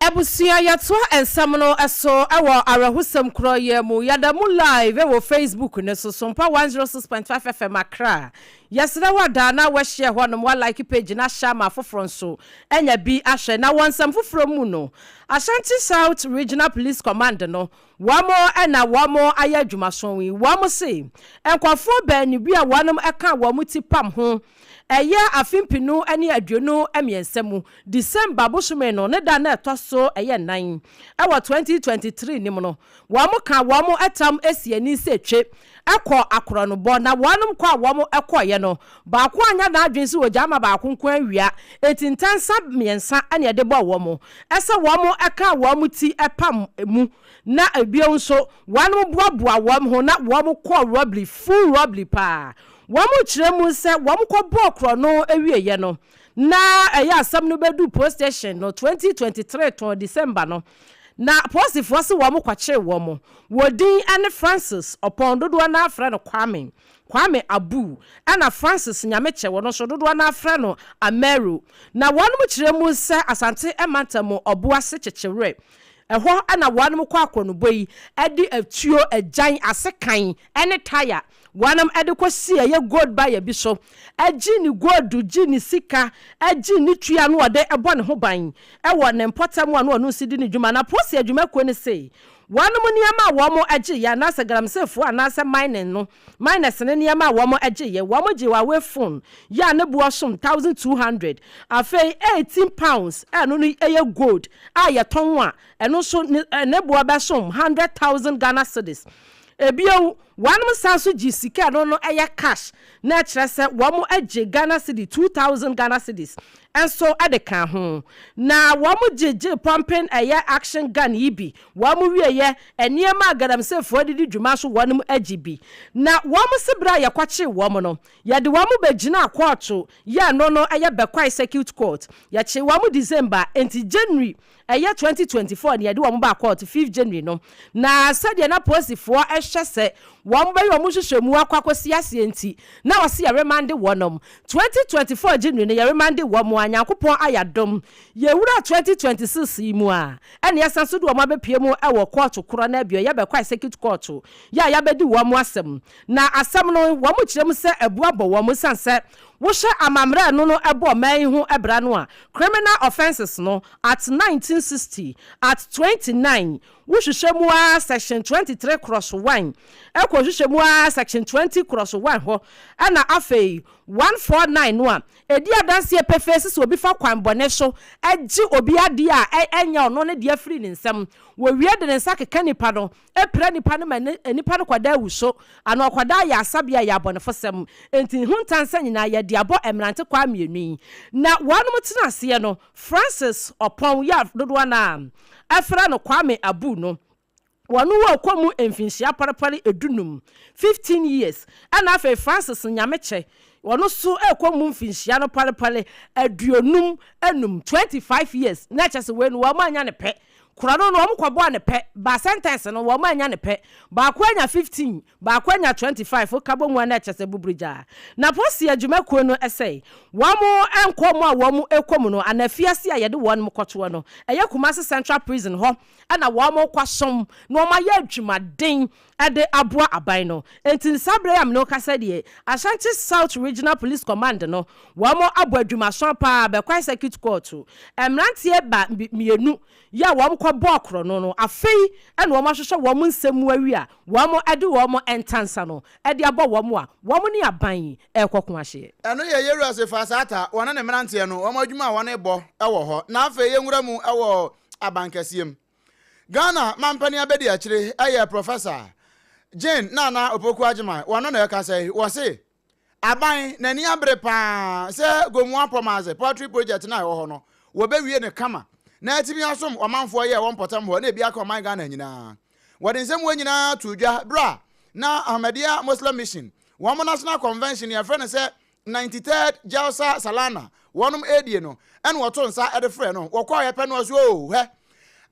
Abusua yɛtoa nsɛm no so wɔ awerɛhosɛm korɔ yi mu. Yɛda mu live wɔ Facebook no so, Sompa 106.5 FM Accra. Yɛsrɛ wo adaa na woahyia hɔ nom, woalike page no ahyɛ ama afoforɔ nso anya bi ahwɛ. Na wɔ nsɛm foforɔ mu no, Ashanti South Regional Police Command no, wɔn na wɔn ayɛ adwumason yi. Wɔn se nkurɔfoɔ baanu bi a wɔnom ka wɔn ti pam ho Ɛyɛ afe mpenu ne 23 mu, December bosome no ne da na ɛtɔ so ɛyɛ nnan wɔ 2023 no mu no, wɔn kaa wɔn tam si ani sɛ twe kɔ akorɔnobɔ, na wɔnom kɔ a wɔn kɔeɛ no, baako anyɛ n'adwene sɛ ɔgyaa ma baako nko awia, enti ntansa mmiɛnsa na ɛde bɔɔ wɔn, sɛ wɔn kaa wɔn ti pam mu, na bio nso wɔnom boaboa wɔn ho na wɔn kɔɔ robbery, full robbery paa. Wɔkyerɛ mu sɛ wɔkɔbɔɔ korɔno wieeɛ no, na ɛyɛ asɛm no bɛduu post station no 2023 tɔn December no, na apolisifoɔ se wɔkɔkyee wɔn. Wɔ din ne Francis Ɔpɔn, dodoɔ no ara frɛ no Kwame, Kwame Abu, ɛna Francis Nyamekyɛ, wɔn nso dodoɔ no ara frɛ no Amero. Na wɔkyerɛ mu sɛ Asante mantam Ɔboase Kyekyewerɛ, ɛhɔ na wɔn kɔ akorɔnobɔ yi de atuo, agyan, asekan ne taya Wɔnom de kɔ si ɛyɛ gold buyer bi so, gye ne gold, gye ne sika, gye ne tua na ɔde bɔ ne ho ban wɔ ne mpɔtam a na ɔno nso di ne dwuma. Na polisi adwumakuo no se wɔnom nneɛma a wɔn gyeeɛ anaasɛ galamseyfoɔ anaasɛ mining no miners no nneɛma a wɔn gyeeɛ, wɔn gyee Huawei phone yɛ a ne boɔ som 1200, afei 18 pounds a ɛno no yɛ gold a yɛtɔn a ɛno nso ne boɔ bɛsom 100,000 Ghana cedis. Ebio, wɔnom san nso gyee sika a ɛno no yɛ cash na ɛkyerɛ sɛ wɔn gye Ghana cedi 2000 Ghana cedis nso de kaa ho. Na wɔn gye gyee pumping ɛyɛ action gun yi bi, wɔn wieɛ nneɛma a galamseyfoɔ de di dwuma nso wɔnom gye bi. Na wɔn se berɛ a yɛkɔkyee wɔn no, yɛde wɔn bɛgyinaa kɔɔto yɛ ɛno no yɛ Bekwai Circuit Court. Yɛkyee wɔn December, enti January Ɛyɛ 2024 na yɛde wɔn baa kɔɔto, fifth January no. Na sɛdeɛ na polisifoɔ hwɛ sɛ wɔbɛyɛ wɔn nhwehwɛmu akɔ akɔsi aseɛ nti, na wɔse yɛremande wɔnom. 2024 January no yɛremande wɔn a, Nyankopɔn ayɛ adom, yɛwura 2026 yi mu a, ɛna yɛsan nso de wɔn abɛpue mu wɔ kɔɔto korɔ no abio, yɛbɛkɔ Circuit Court yɛ a yɛabɛdi wɔn asɛm. Na asɛm no, wɔkyerɛ mu sɛ abu abɔ wɔn esiane sɛ wohyɛ amammerɛ a ɛno no ɛbɔ ɔman yi ho bra no a, Criminal Offences no, Act 1960, Art 29, wohwehwɛ mu ara Section 23 krɔso 1, ɛkɔ hwehwɛ mu ara Section 20 krɔso 1 hɔ, ɛna afei 149 no a, ɛdi adanseɛ pefee sɛ sɛ obi fa kwan bɔne so gye obi adeɛ a ɛnyɛ ɔno ne deɛ firi ne nsam, wɔwie de ne nsa keka nipa no, pira nipa no ma nipa no kɔda awu so anaa ɔkɔda ayaresabea a ɛyɛ abɔnefosɛm. Enti ho ntansa nyinaa yɛde abɔ mmerante kwaa mmienu yi. Na wɔnom tena aseɛ no, Francis Ɔpɔn yi a dodoɔ no ara frɛ no Kwame Abu no, wɔno wɔkɔ mu mfinhyia parepare edunum, 15 years, ɛna afei Francis Nyamekyɛ, ɔno nso rekɔ mu mfinhyia no parepare 55, 25 years, na kyerɛ sɛ wei no wɔn anya no pɛ. Korɔ no no wɔn kɔ bɔɔ no pɛ, ba sentence no wɔn annya no pɛ, baako anya 15, baako anya 25, wo ka bɔ mu a na ɛkyɛ sɛ buburigyaa. Na posi adwuma kuo no sɛ wɔn nkɔ mu a wɔn kɔ mu no anaa afiase a yɛde wɔn kɔtoɔ no, ɛyɛ Kumasi Central Prison hɔ na wɔn kɔ som na wɔn ayɛ adwumaden de aboa aban no. Enti saa berɛ yi a me ne wo kasa deɛ, Ashanti South Regional Police Command no, wɔn abɔ adwumason pa ara, Bɛkwae Circuit Court, mmeranteɛ ba mmienu yi a wɔn kɔ bɔɔ korɔno no, afei na wɔn ahwehwɛ wɔn nsɛm mu awie a wɔn de wɔn ntansa no de abɔ wɔn a wɔn ne aban yi rekɔko ahyeɛ. Ɛno yɛ Yewura Cephas Atta, wɔne ne mmeranteɛ no, wɔn adwuma a wɔrebɔ wɔ hɔ. Na afei yɛnwura mu wɔ abankɛseɛ mu. Ghana mampanin abadiakyire yɛ Professor Jane Nana Opoku Agyemang, wɔno na ɛkasa yi, wɔse aban n'ani abere paa sɛ Gomoa Pomadze Poultry Project no a ɛwɔ hɔ no, wɔbɛwie no kama na atumi asom ɔmanfoɔ yɛ ɛwɔ mpɔtam hɔ na ebi aka ɔman Ghana nyinaa. Wɔde nsɛm wɔ nyinaa too dwa berɛ a na Ahmadiyya Muslim Mission. Wɔn National Convention yɛfrɛ no sɛ 93rd Jalsa Salana wɔnom ɛredie no, ɛna wɔto nsa de frɛ no. Wɔkɔɔeɛ pɛ no ɔse oo hwɛ,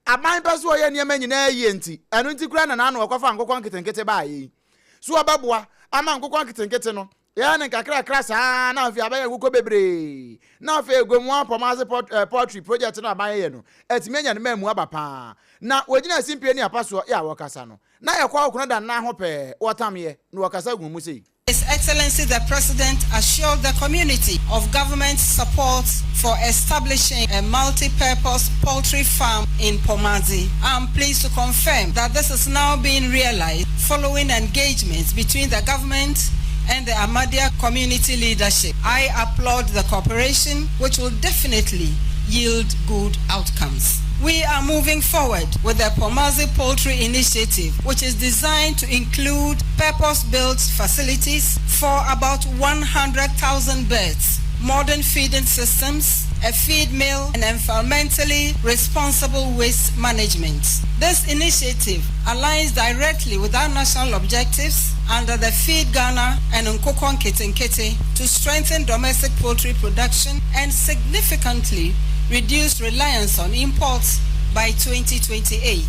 aban pɛ sɛ ɔyɛ nneɛma nyinaa yie nti, ɛno nti koraa na n'ano ɔkɔfa nkokɔ nketenkete baeɛ yi. So ɔbɛboa ama nkokɔ nketenkete no yɛyɛ no nkakrakra saa na afei abɛyɛ nkokɔ bebree na afei Gomoa Pɔmaase Poultry Project no aban yɛ no atumi anya ne mmamu aba paa. Na wɔgyina simpie ne apa soɔ yɛ a wɔkasa no, na ɛkɔ ɔkono da nnan ho pɛɛ, wɔtameɛ na wɔkasa gu mu sei. His Excellency the President assured the community of government support for establishing a multi-purpose poultry farm in Pomadze. I am pleased to confirm that this is now being realized following engagements between the government and the Ahmadiyya community leadership. I applaud the cooperation, which will definitely yield good outcomes. We are moving forward with the Pomadze Poultry Initiative, which is designed to include purpose-built facilities for about 100,000 birds, modern feeding systems, a feed mill, and environmentally responsible waste management. This initiative aligns directly with our national objectives under the Feed Ghana and Nkoko Nketenkete to strengthen domestic poultry production and significantly reduce reliance on imports by 2028.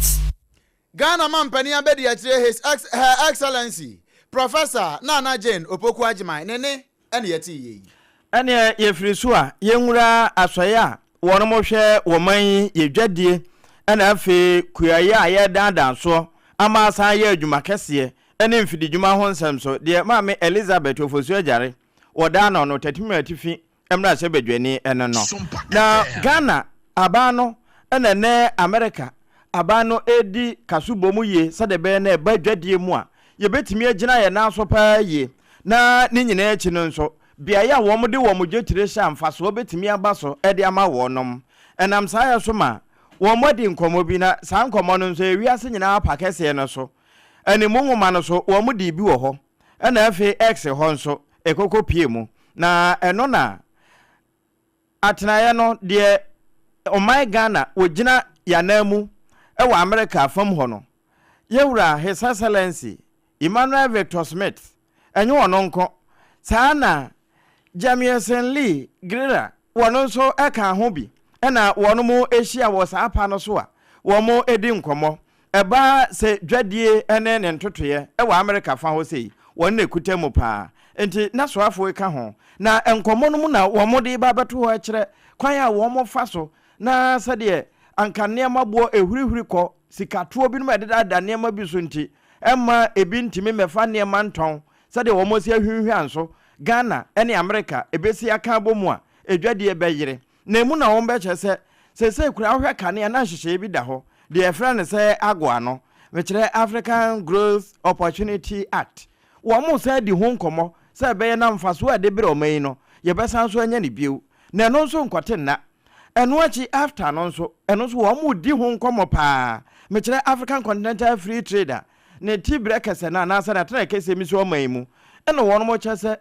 Ghana mampanin abɛdi akyire His Ex Her Excellency Professor Nana Jane Opoku Agyemang ne ne ɛne yɛte yie yi. Ɛneɛ yɛfiri so a, yɛnwura asɔeɛ a wɔnom hwɛ wɔ man yi yɛ dwadie ɛna afei kuayɛ a yɛredaadaa soɔ ama asan ayɛ adwuma kɛseɛ ɛne mfididwuma ho nsɛm so deɛ Maame Elizabeth Ofosu Agyare wɔdaa no no Tatimima Atifi mmarahyɛbadwani no no. Na Ghana aban no na ɛne Amerika aban no redi kasobɔ mu yie sɛdeɛ ɛbɛyɛ na ɛba dwadie mu a, yɛbɛtumi agyina yɛn nan so pa ara yie. Na ne nyinaa akyi no nso, beaeɛ a wɔde wɔn dwetire hyɛ a mfasoɔ bɛtumi aba so de ama wɔnom. Ɛnam saa yɛ so ma wɔadi nkɔmmɔ bi, na saa nkɔmmɔ no nso ɛyɛ wiase nyinaa pa kɛseɛ no so. Animu nwoma no so, wɔdii bi wɔ hɔ. Ɛna afei X hɔ nso, ɛkɔkɔ pue mu. Na ɛno na atenaeɛ no deɛ ɔman Ghana wɔgyina yɛn mu wɔ America fam hɔ no, yɛwura His Excellency Emmanuel Victor Smith, ɛnyɛ ɔno nko, saa na Jamieson Lee Greer wɔn nso ka ho bi na wɔn hyia wɔ saa pa no so a wɔdi nkɔmmɔ. Ɛba sɛ dwadie ne ne ntotoeɛ wɔ Amerika fa hɔ sei, wɔn na ɛkuta mu paa. Nti na soafoɔ yi ka ho. Na nkɔmmɔ no mu na wɔde reba abɛto hɔ kyerɛ kwan a wɔfa so na sɛdeɛ anka nneɛma boɔ ɛhurihuri kɔ, sikatoɔ binom a ɛdedada nneɛma bi so nti, ɛmma ebi ntumi mmɛfa nneɛma ntɔn sɛdeɛ wɔasi ahwinhwan so Ghana ne Amerika ɛbɛsi aka abɔ mu a, adwadie bɛyere. Na emu na wɔbɛkyerɛ sɛ seesei koraa wohwɛ kanea na nhyehyɛeɛ bi da hɔ, deɛ yɛfrɛ no sɛ AGOA no, mekyerɛ African Growth Opportunity Act. Wɔresan adi ho nkɔmmɔ sɛ ɛbɛyɛ na mfasoɔ a ɛde brɛ ɔman yi no, yɛbɛsan nso anya no bio. Na ɛno nso nkɔte nna. Ɛno akyi AfCFTA no nso, ɛno nso wɔredi ho nkɔmmɔ pa ara. Mekyerɛ African Continental Free Trade a ne tiberɛ kɛsɛ no anaasɛ n'atenaeɛ kɛseɛ mi so ɔman yi mu na wɔn kyerɛ sɛ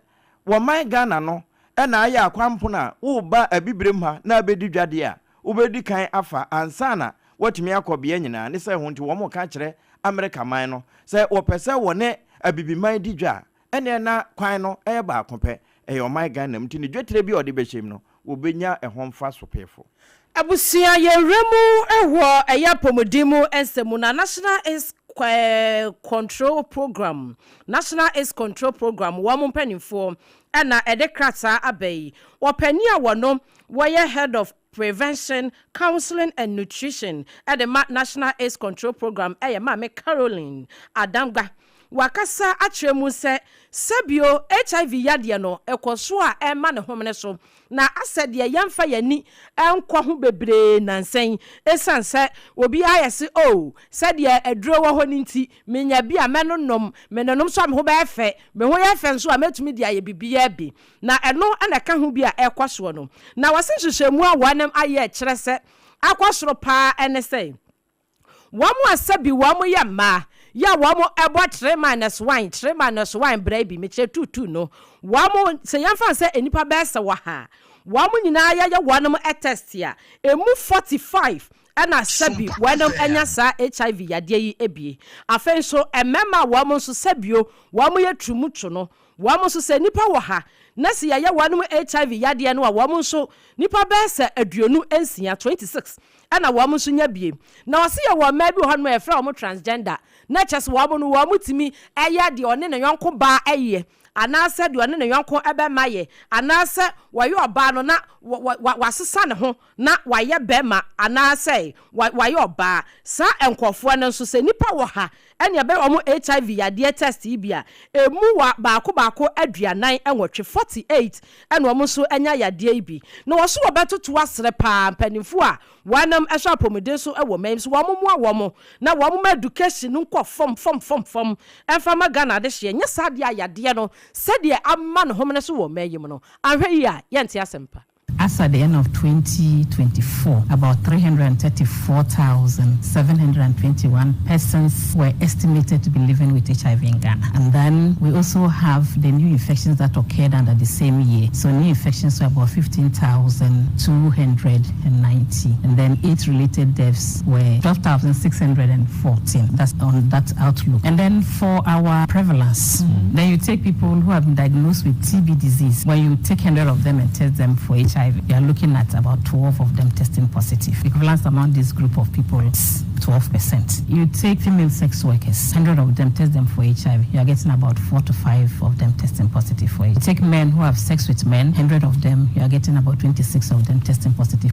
wɔman Ghana no na ayɛ akwanpono a woreba Abibirem ha na abɛdi dwa deɛ a wobɛdi kan afa ansa na woatumi akɔ bea nyinaa ne sɛ ho nti wɔn ka kyerɛ Amerika man no sɛ wɔpɛ sɛ wɔne Abibiman di dwa a ɛneɛ na kwan no yɛ baako pɛ ɛyɛ ɔman Ghana mu nti ne dwetire bi a wɔde bɛhyɛ mu no wɔbɛnya ɛho mfaso pefo. Abusua yɛwura mu wɔ ɛyɛ apɔmuden mu nsɛm mu na National AIDS Control Program, National AIDS Control Program, wɔn mpanimfoɔ ɛna ɛde krataa aba yi. Ɔpanin a wɔno wɔyɛ Head of Prevention, Counseling and Nutrition ɛde ma National AIDS Control Program ɛyɛ Maame Caroline Adangba. Wakasa akyerɛ mu sɛ sɛbio HIV yadeɛ no ɛkɔ so a ɛma ne homene so na asɛ deɛ yɛmfa yɛni nkɔ ho bebree nansɛn ɛsiane sɛ obiara yɛ se o sɛdeɛ aduro wɔ hɔ no nti menya bi a mɛnonom menonom so a me ho bɛyɛ fɛ me ho yɛ fɛ nso a mɛtumi de ayɛ biribiara bi na ɛno ɛna ɛka ho bi a ɛkɔ soɔ no na wɔse nhyehyɛmu a wɔnom ayɛ kyerɛ sɛ akɔ soro paa ɛne sɛ wɔn a sɛbi wɔn yɛ mmaa yɛ wɔn ɛbɔ 3 minus 1 3 minus 1 brɛ bi mekyerɛ 2 2 no wɔn sɛ yɛmfa sɛ nnipa bɛyɛ sɛ wɔ ha wɔn nyinaa yɛyɛ wɔn test a emu 45 ɛna sɛbi wɔn anya saa HIV yadeɛ yi ebie. Afei nso mmarima a wɔn nso sɛbio wɔn yɛ turumutu no. Wɔn nso sɛ nnipa wɔ ha na sɛ yɛyɛ wɔnom HIV yadeɛ no a wɔn nso nnipa bɛyɛ sɛ 26, 26, ɛna wɔn nso nya bie. Na ɔse yɛwɔ mmaa bi wɔ hɔnom a yɛfrɛ wɔn transgender, na kyerɛ sɛ wɔn no wɔn tumi yɛ deɛ ɔne ne yɔnko baa yɛ anaasɛ deɛ ɔne ne yɔnko bɛma yɛ, anaasɛ wɔyɛ ɔbaa no na wasesa ne ho na wayɛ bɛrima anaasɛ wayɛ ɔbaa. Saa nkurɔfoɔ no nso, sɛ nnipa wɔ ha ɛne ɛbɛyɛ wɔn HIV yadeɛ test yi bi a, ɛmu wa baako baako 48, 48, ɛna wɔn nso anya yadeɛ yi bi. Na wɔso wɔbɛtoto asrɛ paa mpanimfoɔ a wɔnam ɛhwɛ apɔmuden so wɔ man so, wɔn mmoa wɔn na wɔn ma education no nkɔ fam fam fam fam ɛmfa ma Ghana adehyeɛ. Nyɛ saa deɛ a, yadeɛ no sɛdeɛ ama ne homene so wɔ man yi mu no, anhwɛ yi a, yɛnte asɛmpa. As at the end of 2024, about 334,721 persons were estimated to be living with HIV in Ghana. And then we also have the new infections that occurred under the same year. So new infections were about 15,290. And then AIDS related deaths were 12,614. That's on that outlook. And then for our prevalence, then you take people who have been diagnosed with TB disease. When you take 100 of them and test them for HIV, you are looking at about 12 of them testing positive. The prevalence among this group of people is 12%. You take female sex workers, 100 of them, test them for HIV, you are getting about 4 to 5 of them testing positive for it. You take men who have sex with men, 100 of them, you are getting about 26 of them testing positive.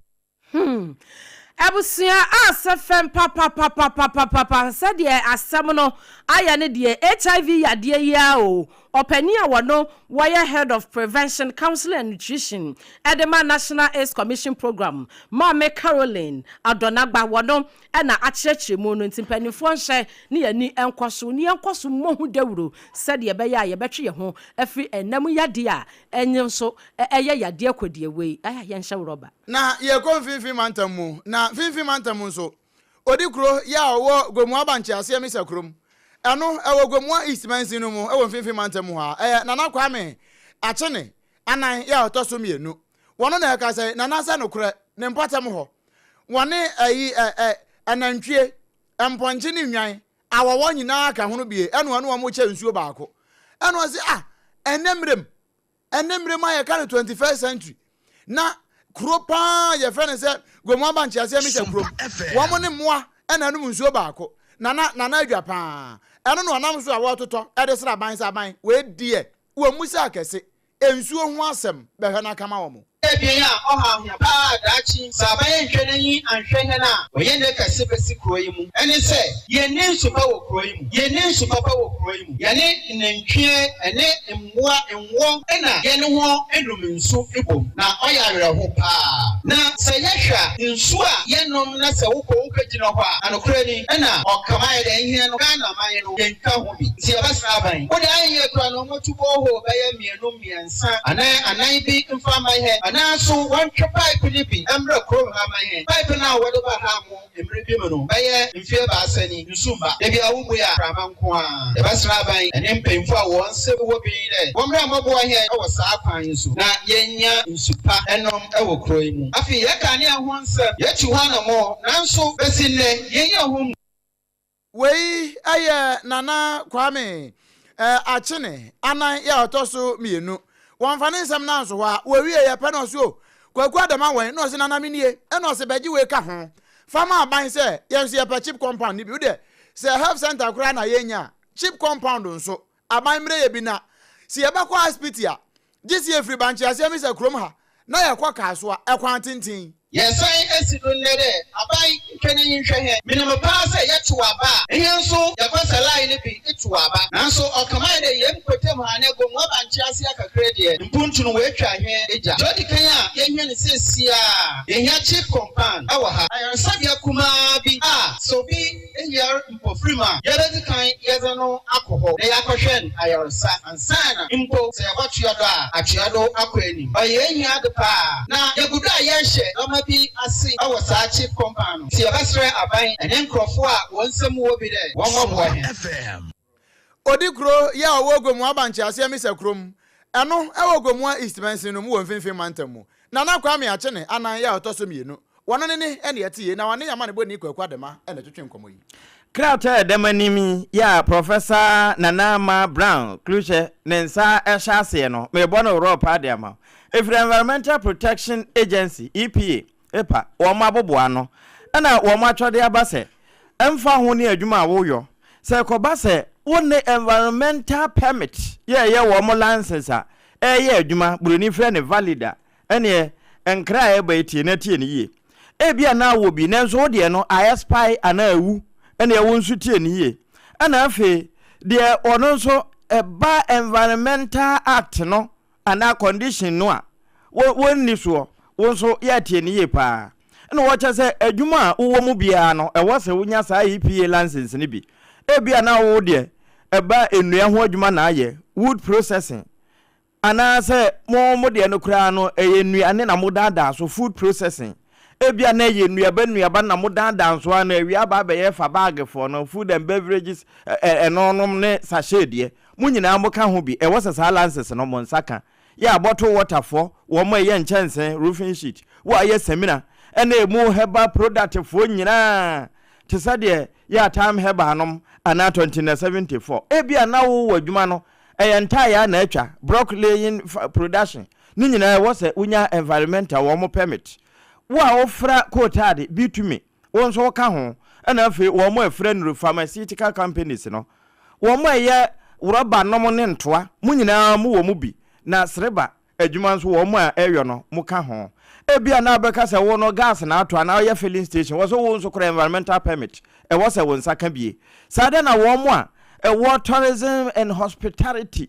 Abusua a sɛ fɛm papapapapapapa, sɛdeɛ asɛm no ayɛ no deɛ, HIV yadeɛ yi a o, ɔpanin a wɔno wɔyɛ Head of Prevention, Counseling and Nutrition ɛde ma National AIDS Commission Program, Maame Caroline Adɔnagba, wɔno ɛna akyerɛkyerɛ mu no. Nti mpanimfoɔ nhyɛ ne yɛni nkɔ so ne yɛnkɔ so mmɔ ho dawuro sɛdeɛ ɛbɛyɛ a yɛbɛtwe yɛn ho afiri ɛnam yadeɛ a ɛnye nso ɛyɛ yadeɛ kɔdeɛ wei ɛyɛ yɛnhyɛ rɔba. Na yɛkɔ Mfimfini Mantam mu, na Mfimfini Mantam nso, odi kuro yɛ a ɔwɔ Gomoa Bankyeaseɛ Misa kurom, ɛno ɛwɔ Gomoa East mansin no mu ɛwɔ Mfimfini Mantam mu hɔ a, ɛyɛ Nana Kwame Akyene Anan yɛ a ɔtɔ so mmienu. Wɔno na ɛka sɛ Nana sɛ nokorɛ ne mpɔtam hɔ wɔne ɛyi ɛ ɛ anantwie, mpɔnkye ne nnwan awɔwɔ nyinaa ka ho no bie, ɛna ɔne wɔn kyɛ nsuo baako. Ɛna ɔse, ah, ɛnɛ mmerɛm, ɛnɛ mmerɛ mu a yɛka no 21st century, na kuro paa yɛfrɛ no sɛ Gomoa Bankyeaseɛ mi sɛ kurom wɔn ne mmoa ɛna anom nsuo baako. Nana, Nana adwa paa, ɛno na ɔnam so a wɔretotɔ ɛde sra aban sɛ aban wei deɛ wɔn mu sɛ akɛse nsuo ho asɛm bɛhwɛ no akama wɔn. Ebien a ɔha ahia paa daakye sɛ aban nhwɛ n'enyi anhwɛ hɛn a wɔyɛ ne kɛse bɛsi kuro yi mu ɛne sɛ yɛnni nsu pa wɔ kuro yi mu. Yɛnni nsu papa wɔ kuro yi mu. Yɛne nnantwie ɛne mmoa nwɔ ɛna yɛne ho enum nsu ibom, na ɔyɛ awerɛho paa. Na sɛ yɛhwɛ a, nsu a yɛnom na sɛ wokɔ wokɔgyina hɔ a, anokorɛ ni ɛna ɔkama yɛ dɛ nhia no. Ghana man no yɛntwa ho bi, nti yɛbɛsra aban wode anyɛ kura no ɔmɔtu borehole bɛyɛ mmienu, mmiɛnsa anaa anan bi mfa ama hɛ, anaa so wɔntwe pipe no bi mbrɛ kurom ha ama hɛ. Pipe no a wɔde ba ha mo mmerɛ bi mu no, bɛyɛ mfeɛ 3 ni, nsu mba. Ebi a wobue a, prama nko a. Yɛbɛsrɛ aban ɛne mpanyimfo a wɔn nsɛm wɔ bi dɛ wɔmmra mmɔboa hɛn wɔ saa kwan yi so na yɛnya nsu pa ɛnom wɔ kuro yi mu. Afei yɛka ne ho nsɛm, yɛtu hɔ anammɔ, nanso bɛsi nnɛ yɛnya ho mu. Wei yɛ Nana Kwame Akyene Anan yɛ a ɔtɔ so mmienu. Wɔmfa ne nsɛm no anso hɔ a, wɔwie yɛ pɛ na ɔse o, Kwaku Adama wɛn? Na ɔse Nana menie. Ɛna ɔse bɛgye wei ka ho. Fa ma aban sɛ yɛn nso yɛpɛ chip compound no bi. Wodeɛ sɛ health center koraa na yɛnya a, chip compound nso aban mmerɛ yɛ bi, na sɛ yɛbɛkɔ asipiti a, gye sɛ yɛfiri Bankyeaseɛ Misa kurom ha na yɛkɔ Kasoa, ɛkwan tenten. Yɛsan si do ndɛ dɛ aban ntwa n'enyi nhwɛ hɛn. Minyim paa sɛ yɛtow aba a, hɛn so yɛkɔsa line no bi tow aba. Naaso ɔkã ayɛ dɛ hɛn mpɔtam ha anaa Gomoa Bankye ase akakra deɛ, mpontu no woetwa hɛn egya. Dza odzi kan a yehia no sesei ara, yehia chip compound wɔ ha. Ayarsabea kumaa bi a sɛ obi yar mpofirmu a, yebedzi kan yɛdze no akɔ hɔ na yɛakɔhwɛ no ayarsa ansaana mpo sɛ yɛbɔtoa do a, atoa do akɔ enyim. Ɔyɛ hɛn hia ade paa, na yegu do a yɛrehyɛ ndzɛmba bi ase wɔ saa chip compound no, ntsi yɛbɛserɛ aban ne nkorɔfo a hɔn nsamu wɔ bi dɛ wɔmbɔboa hɛn. Odikuro yi a ɔwɔ Gomoa Bankyeaseɛ Misa kurom, ɛno ɛwɔ Gomoa East mansin no mu wɔ Mfinfin Mantam mu. Nana Kwame Akyene Anan yi a ɔtɔ so mmienu, wɔno ne ne ɛne ɛte yei na ɔne Amanebɔni Kwaku Adema na ɛtwetwe nkɔmmɔ yi. Krataa a ɛda m'anim yi yɛ a Professor Nana Ama Brown Kluche ne nsa hyɛ aseɛ no, merebɔ no worɔ paa de ama wo. Ɛfiri Environmental Protection Agency, EPA, epa, wɔn aboboano ɛna wɔn atwerɛ de aba sɛ, ɛmfa ho ne adwuma a woyɔ, sɛ ɛkɔba sɛ wonni environmental permit yɛ ɛyɛ wɔn license a ɛreyɛ adwuma, buroni frɛ no valid a, ɛneɛ nkra a ɛreba yi tie na tie no yie. Ebia na wowɔ bi nanso wo deɛ no a expire anaa awu, ɛneɛ wo nso tie no yie. Ɛna afei deɛ ɔno nso ɛba environmental act no anaa condition no a wo wɔnni soɔ, wo nso yɛ tie no yie paa. Ɛna wɔkyɛ sɛ adwuma a wowɔ mu biara no ɛwɔ sɛ wonya saa EPA license no bi. Ebia na wo deɛ ɛba nnua ho adwuma na ayɛ, wood processing, Anaasɛ mo mo deɛ no koraa no ɛyɛ nnuane na modaadaa so, food processing. Ebia na ɛyɛ nnuaba nnuaba na modaadaa nso a na awie aba abɛyɛ fa baagfoɔ no, food and beverages, ɛno nom ne sachet deɛ. Mo nyinaa moka ho bi. Ɛwɔ sɛ saa lances no mo nsa ka. Yɛ a bottle water foɔ, wɔn a ɛyɛ nkyɛnsee, roofing sheet, wo a ɛyɛ samina, ɛna ɛmu herbal product foɔ nyinaa, te sɛ deɛ yɛ a Thyme Herbal nom anaa 2074. Ebia na wowɔ adwuma no Ɛyɛ ntaayaa na atwa, brock laying production, ne nyinaa ɛwɔ sɛ wonya environmental wɔn permit. Wo a wofra kootaade, bitume, wo nso woka ho. Ɛna afei wɔn a ɛfra nnuru, pharmaceutical companies no, wɔn a ɛyɛ rɔba nom ne ntoa, mo nyinaa mowɔ mu bi. Na sreba Adwuma nso wɔn a ɛyɔ no mo ka ho. Ebia na wobɛka sɛ wo no gas na atɔ anaa woyɛ filling station wɔ so wo nso kora environmental permit ɛwɔ sɛ wo nsa ka bie. Saa da na wɔn a ɛwɔ tourism and hospitality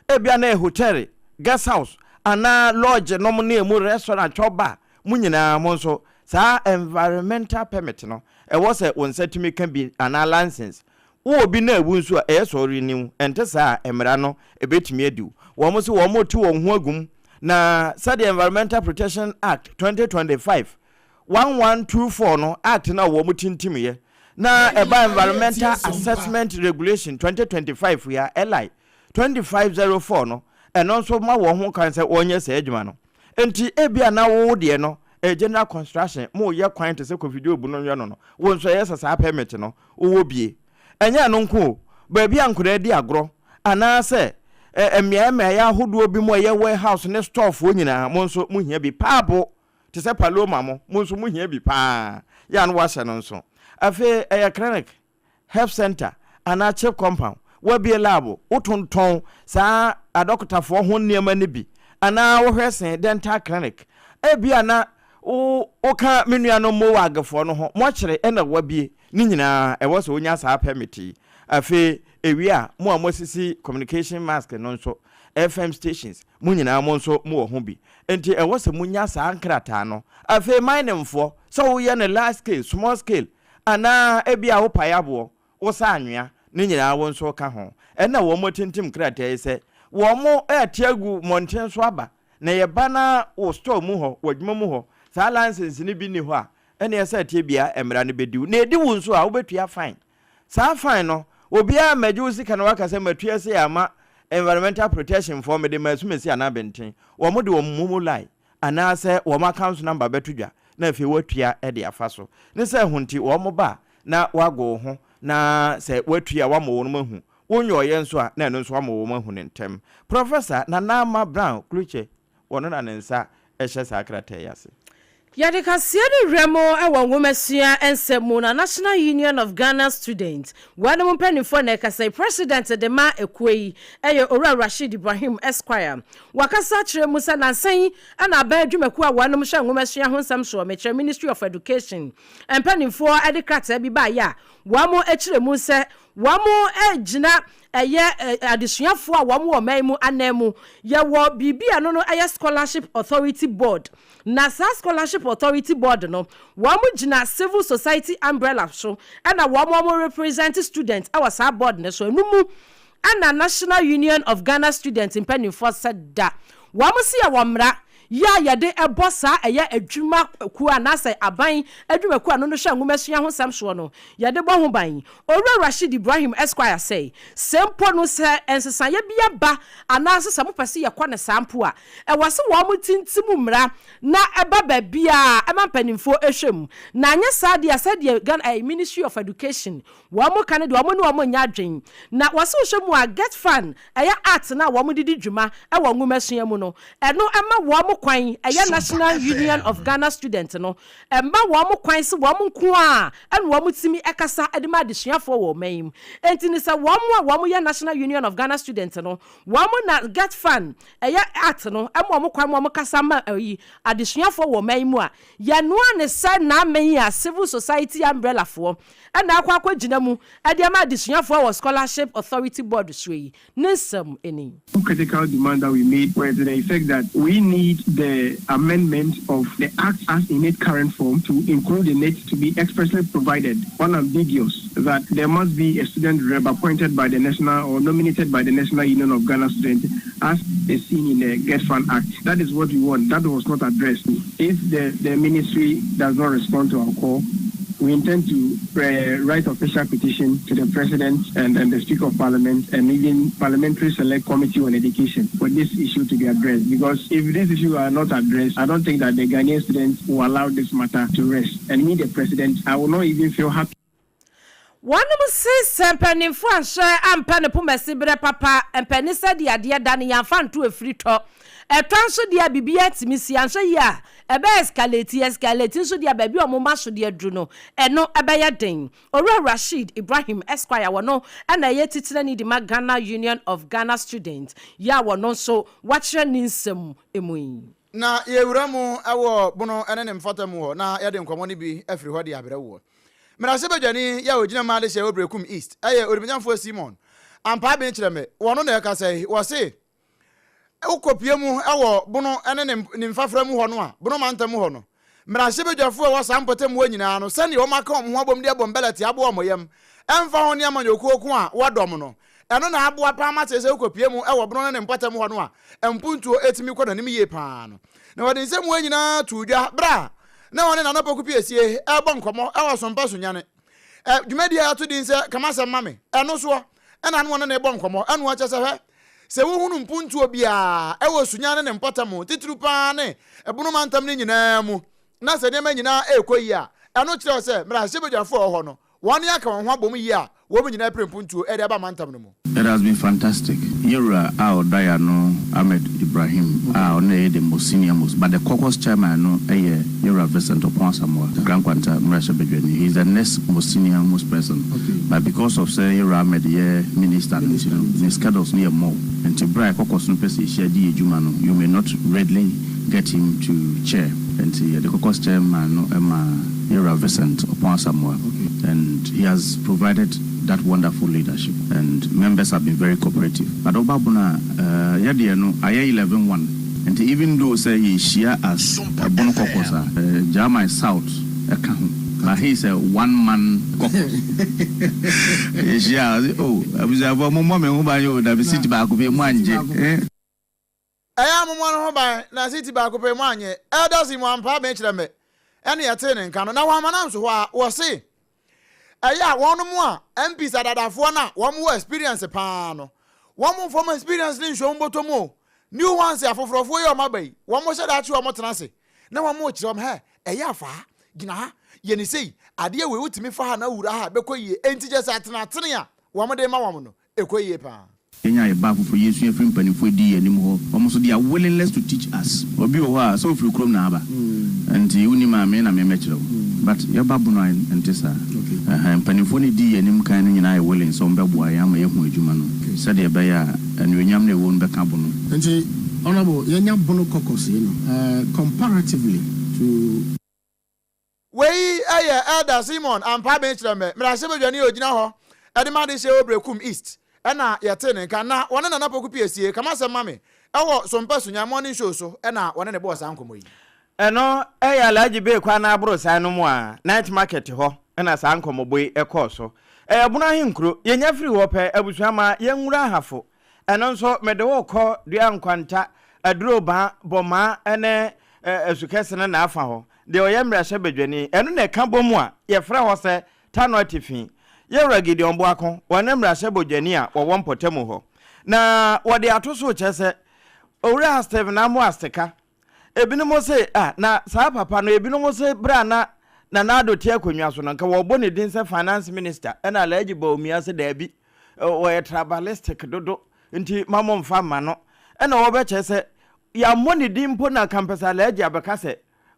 ebia na ɛyɛ hotel, guest house anaa lodge nom ne emu restaurant, chop bar mo nyinaa mo nso saa environmental permit no ɛwɔ sɛ wo nsa tumi ka bi anaa license. Wowɔ bi na awu nso a, ɛyɛ sɛ ɔrenew. Ɛnte saa a, mmara no betumi adi wo. Wɔn se wɔretu wɔn ho agu mu, na sɛdeɛ Environmental Protection Act, 2025, 1124 no, Act no a wɔtintimiiɛ, na ɛba Environmental Assessment Regulation, 2025 yi a, LI, 2504 no, ɛno nso ma wɔn ho kwan sɛ wɔnyɛ saa adwuma no. Enti ebia na wo deɛ no, ɛyɛ general construction, moreyɛ kwan te sɛ Kofi Job no yɛ no no, wo nso ɛyɛ sɛ saa permit no, wowɔ bie. Ɛnyɛ ɛno nko o, baabi a nkwadaa di agorɔ anaasɛ mmeaeɛ mmeaeɛ ahodoɔ bi mu a ɛyɛ warehouse ne storefoɔ nyinaa, mo nso mohia bi. Paabo te sɛ Paloma mo, mo nso mohia bi pa ara. Yɛ a na wɔahyɛ no nso. Afei ɛyɛ clinic, health centre anaa chip compound, woabue lab, wotontɔn saa adɔkotafoɔ ho nneɛma no bi anaa wohwɛ se dental clinic. Ebia na Wo woka me nuanom Mowagfoɔ no ho, moakyere ɛna woabie, ne nyinaa ɛwɔ sɛ wonya saa permit yi. Afei ɛwie a, mo a moasisi communication mask no nso, FM stations, mo nyinaa mo nso mowɔ ho bi. Enti ɛwɔ sɛ monya saa nkrataa no. Afei miningfoɔ, sɛ woyɛ no large scale, small scale, anaa ebia wopae aboɔ, wosa anwea, ne nyinaa wo nso ka ho. Ɛna wɔatintim krataa yi sɛ wɔrete agu mmɔnten so aba Na yɛba na wo store mu hɔ, w'adwuma mu hɔ, saa license no bi nni hɔ a, ɛneɛ sɛ ɛteɛ biara mmara no bɛdi wo. Na ɛdi wo nso a, wobɛtua fine. Saa fine no, obiara mmɛgye wo sika na waka sɛ matua sei ama Environmental Protection foɔ, mede ma Asumasi anaa Benten. Wɔn de wɔn momo line anaasɛ wɔn account number bɛto dwa na afei woatua de afa so. Ne sɛ ɛho nti wɔn ba a, na wɔago wo ho, na sɛ woatua a, woama wɔn ahu. Wonyɔeɛ nso a, na ɛno nso ama wɔahu no ntɛm. Prɔfɛsa Nana Ama Brown Klutse, ɔno na ne nsa hyɛ saa krataa yi ase. Yɛde kaseɛ no werɛ mo wɔ nwomasua nsɛm mu na National Union of Ghana Students wɔnom mpaninfoɔ na ɛkasa yi. President de ma ekuo yi yɛ Owura Rasheed Ibrahim Esquire. Wakasa akyerɛ mu sɛ nansa yi na aban adwumakuo a wɔnom hwɛ nwomasua ho nsɛm soɔ, mekyerɛ Ministry of Education mpaninfoɔ de krataa bi baeɛ a wɔkyerɛ mu sɛ Wɔgyina ɛyɛ adesuafoɔ a wɔn wɔ ɔman mu anan mu. Yɛwɔ biribi a ɛno no ɛyɛ Scholarship Authority Board. Na saa Scholarship Authority Board no, wɔn gyina civil society umbrella so ɛna wɔn wɔn represent students ɛwɔ saa board no so. Ɛno mu ɛna National Union of Ghana Students mpanimfoɔ sɛ da. Wɔn se yɛwɔ mmara. Yɛ a yɛde bɔ saa ɛyɛ adwuma kuo anaasɛ aban adwumakuo a ɛno no hwɛ nwomasua ho nsɛm soɔ no, yɛde bɔ ho ban. Owura Rasheed Ibrahim Esquire sɛ, sɛ mpo no sɛ nsesaeɛ bi aba anaase sɛ mopɛ sɛ yɛkɔ no saa mpo a, ɛwɔ sɛ wɔn tintim mmara na ɛba baabiara ɛma mpanimfoɔ hwɛ mu. Na anyɛ saa deɛ a sɛdeɛ Ghana ɛɛ Ministry of Education wɔn ka no deɛ wɔn ne wɔn nyɛ adwene. Na wɔse wohwɛ mu a GetFund ɛyɛ art no a wɔn de di dwuma wɔ nwomasua mu no, ɛno ɛma wɔn kwan, ɛyɛ National Union of Ghana Student no, ɛma wɔn kwan sɛ wɔn nko ara na wɔn tumi kasa de ma adesuafoɔ wɔ ɔman yi mu. Enti no sɛ wɔn a wɔn yɛ National Union of Ghana Student no, wɔn na GetFund, ɛyɛ art no, ɛma wɔn kwan ma wɔn kasa ma ɛyi adesuafoɔ wɔ ɔman yi mu a, yɛnoa ne sɛ Naaman yi a Civil Society Umbrella foɔ na akɔ akɔgyina mu de ama adesuafoɔ wɔ Scholarship Authority Board soɔ yi, ne nsɛm ni. Critical demand that we made were to the effect that we need the amendment of the Act as in its current form to include in it to be expressly provided, unambiguous, that there must be a student rep appointed by the National or nominated by the National Union of Ghana Students as is seen in the GetFund Act. That is what we want. That was not addressed. If the, the ministry does not respond to our call, we intend to uh, write official petition to the President and, and the Speaker of Parliament and even Parliamentary Select Committee on Education for this issue to be addressed. Because if this issue are not addressed, I don't think that the Ghanaian students will allow this matter to rest. And me, the President, I will not even feel happy. Wɔnom se sɛ mpaninfoɔ anhyɛ ampɛ ne pomasi berɛ papa mpɛ ne sɛdeɛ adeɛ da no yɛamfa anto afiri tɔ. Ɛtɔ nso deɛ a biribiara tumi si, anhwɛ yie a ɛbɛ escalate, escalate nso deɛ a baabi a wɔn aso de aduru no ɛno ɛbɛyɛ den. Owura Rasheed Ibrahim Esquire wɔno na ɛyɛ titenani de ma Ghana Union of Ghana Students yi a wɔno nso wakyerɛ ne nsɛm mu yi. Na yɛwura mu wɔ bono ne ne mfata mu hɔ na yɛde nkɔmmɔ no bi afiri hɔ de abrɛ woɔ. Mmarahyɛbadwani yi a ɔgyina mu adehyeɛ wɔ Berekum East yɛ Onimuonyamfoɔ Simon Ampaa Benkyerɛme, wɔno na ɛkasa yi, wɔse wokɔpue mu wɔ bono ne ne mfafra mu hɔ no a, Bono mantam hɔ no, mmarahyɛbadwafoɔ a ɛwɔ saa mpɔtam hɔ nyinaa no, sɛdeɛ wɔaka wɔn ho abom de abɔ mbɛlɛte aboa wɔn yam, ɛmfa ho ne amanyɔkuo ko a wɔdɔm no, ɛno na aboa paa ma kyerɛ sɛ wokɔpue mu wɔ bono ne ne mpɔtam hɔ no a, mpuntuo tumi kɔ n'anim yie paa no. Na wɔde nsɛm wei nyinaa too dwa berɛ a na wɔne Nana Poku Piesie rebɔ nkɔmmɔ wɔ Sompa Sunyani dwumadie a yɛato din sɛ Ka M'asɛm Ma Me ɛno soɔ ɛna na wɔne no rebɔ nkɔmmɔ ɛna ɔkyɛ sɛ hwɛ sɛ wohunu mpuntuo biara ɛwɔ Sunyani ne mpɔtam titiriw paa ne Ɛbono mantam no nyinaa mu na sɛ nneɛma nyinaa ɛrekɔ yie a ɛno kyerɛ sɛ mmarahyɛbadwafoɔ a ɛwɔ hɔ no wɔn aka wɔn ho abom yie a wɔn nyinaa pere mpuntuo de aba mantam no mu. It has been fantastic. Yɛwura a ɔda yɛn ano Ahmed Ibrahim a ɔno na ɛyɛ the most senior most but the caucus chairman no yɛ Yɛwura Vincent Oppong Asamoah, Grand Kwanta mmarahyɛbadwani. He is the next most senior most person but because of sɛ Yɛwura Ahmed yɛ minister no nti no ne schedules no yɛ more nti berɛ a caucus no pɛ sɛ yɛhyia di yɛ dwuma no you may not readily get him to chair nti yɛde caucus chairman no ma Yɛwura Vincent Oppong Asamoah and he has provided that wonderful leadership and members have been very cooperative but ɔba bono a eh, yɛdeɛ no ayɛ 11-1 nti even though sɛ yɛhyia as ɛbono caucus a eh, German South ɛka ho but he is a one man caucus yɛhyia a ɔse oh abusuafoɔ mommɔ me ho ban o na me seat baako pɛ mu angye eh. Ɛyɛ a mommɔ no ho ban na seat baako pɛ mu anyɛ. Elder Simon Ampaa Ben kyerɛ me ɛne yɛtee ne nka no na wɔama no anso hɔ a wɔse ɛyɛ a wɔnom a MPs adadafoɔ no a wɔn wɔ experience paa no wɔn mfa wɔn experience no nhyɛ wɔn bɔtɔ mu o. New ones afoforɔfoɔ yi a wɔn aba yi wɔn hyɛ da akye wɔn tena ase na wɔn rekyerɛ wɔn hɛ ɛyɛ afa ha gyina ha yɛ ne sei adeɛ wei wotumi fa ha na wura ha bɛkɔ yie enti kyɛ sɛ atenatene a wɔn de ma wɔn no ɛkɔ yie paa. Yɛnya yɛ ba foforɔ yɛsua firi mpanimfoɔ ɛdi yɛn anim hɔ wɔn nso they are willingness to teach us obi wɔ hɔ a sɛ ofiri kurom na aba nti wonim a me na me mɛkyerɛ wo but yɛba bono a ɛnte saa ɛhɛn mpanimfoɔ no ɛdi yɛn anim kan no nyinaa yɛ willing sɛ wɔn bɛboa yɛn ama yɛahu adwuma no sɛdeɛ ɛbɛyɛ a anuonyam no a ɛwɔ mu bɛka bono. Nti Honourable yɛnya bono caucus yi no comparatively to. Wei yɛ Elder Simon Ampaa Benkyerɛmɛ, mmarahyɛbadwani a ɔgyina hɔ de ma adehyeɛ wɔ Berekum East na yɛtee ne nka. Na wɔne Nana Poku Piesie, ka m'asɛm ma me, wɔ Sompa Sunya Morning Show so na wɔne no bɔɔ saa nkɔmmɔ yi. Ɛno yɛ Alhaji Bey kwan no aborosan no mu a Night Market hɔ na saa nkɔmmɔbɔ yi kɔɔ so. Ɛyɛ Bono ahenkuro. Yɛnya firi hɔ pɛ, abusua ma yɛnwura Ahafo. Ɛno nso mede wo rekɔ Dua Nkwanta. Adurobaa, Bɔmaa ne Asukɛse no n'afa hɔ, deɛ ɔyɛ mmarahyɛbadwani. Ɛno na ɛka bɔ mu a yɛfrɛ hɔ sɛ Tano Atifi. Yɛwura Gideon Boako, ɔne mmarahyɛbadwani a wɔwɔ mpɔtamu hɔ. Na wɔde ato so kyerɛ sɛ Owura Stephen Amoah Sika Ebinom se, Ah, na saa papa no, ebinom se bere a na Nana Addo te akonnwa so no, anka wɔrebɔ ne din sɛ finance minister, ɛna Alhaji Bawumia se daabi, ɔyɛ tribalistic dodo, nti ma momfa mma no. Ɛna wɔbɛkyerɛ sɛ yɛammɔ ne din mpo na anka mpɛ sɛ Alhaji abɛka sɛ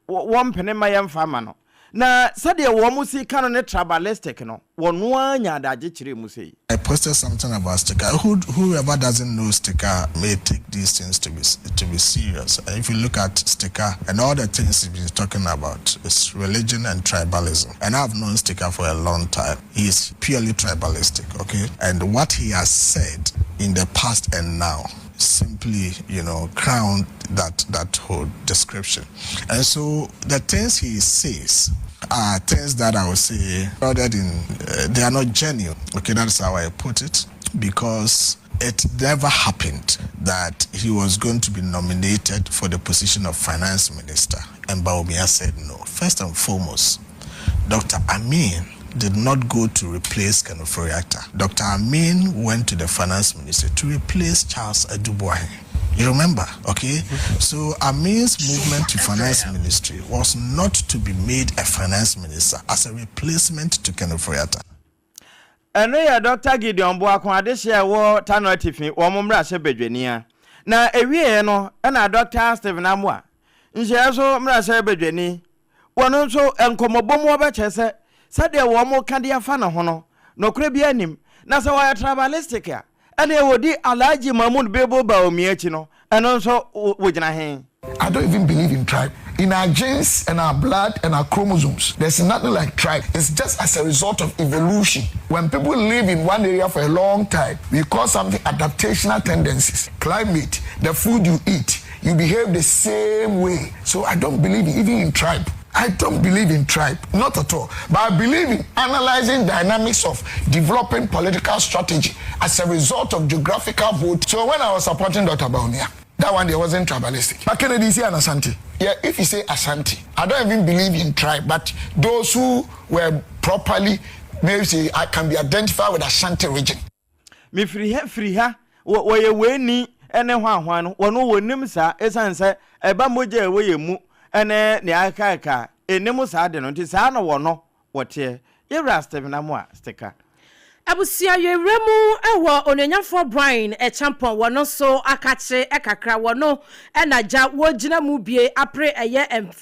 wɔmpene mma yɛmfa mma no. Na sɛdeɛ wɔn si ka no ne tribalistic no, wɔno ara nya adagye kyerɛɛ mu sei. I posted something about Stika. Who, whoever doesn't know Stika may take these things to be to be serious. And if you look at Stika and all the things he's been talking about, it's religion and tribalism. And I've known Stika for a long time. He is purely tribalistic, okay? And what he has said in the past and now simply, you know, crowned that that whole description. And so the things he says are things that I would say ordered in uh, they are not genuine. Okay, that's how I put it because it never happened that he was going to be nominated for the position of finance minister and Bawumia said no. First and foremost, Dr. Amin did not go to replace Ken Ofori-Atta. Dr. Amin went to the finance ministry to replace Charles Adu Boahen. You remember, okay? So Amin's movement to finance ministry was not to be made a finance minister as a replacement to Ken Ofori-Atta. Ɛno yɛ Dɔkta Gideon Boako adehye a ɛwɔ Tano Atifi wɔn mmarahyɛ badwani a. Na ɛwieɛ no na Dɔkta Stephen Amoah, nhyiaeɛ so mmarahyɛ badwani, Wɔn nso, nkɔmmɔbɔ mu wɔbɛkyerɛ sɛ sɛdeɛ wɔreka de afa ne ho no, nokorɛ biara nnim. Na sɛ wɔyɛ tribalistic a, ɛnneɛ wɔdi Alhaji Mahmood Bilbo Bawumia akyi no, ɛno nso wɔgyina he? I don't even believe in tribe. In our genes and our blood and our chromosomes, there's nothing like tribe. It's just as a result of evolution. When people live in one area for a long time, we call something adaptational tendencies. Climate, the food you eat, you behave the same way. So I don't believe even in tribe. I don't believe in tribe, not at all. But I believe in analyzing dynamics of developing political strategy as a result of geographical vote. So when I was supporting Dr. Bawumia, that one there wasn't tribalistic. But Kennedy is an Asante. Yeah, if you say Asante, I don't even believe in tribe, but those who were properly, maybe say, I can be identified with Ashanti region. Mefiri ha firi ha, wɔ wɔyɛ wei ni ne hwan hwan no, wɔn wɔnnim saa ɛsiane sɛ ɛba mogya a ɛwɔ yɛn mu ne nea akekaakeka a, ɛnnim saa ade no nti saa na wɔn wɔteɛ. Yɛwura Stephen Amoah Stika. Abusua yɛwura mu wɔ Onuonyanfoɔ Brian Acheampong wɔno nso akakye kakra wɔno na gya wɔgyina mu bie apere ɛyɛ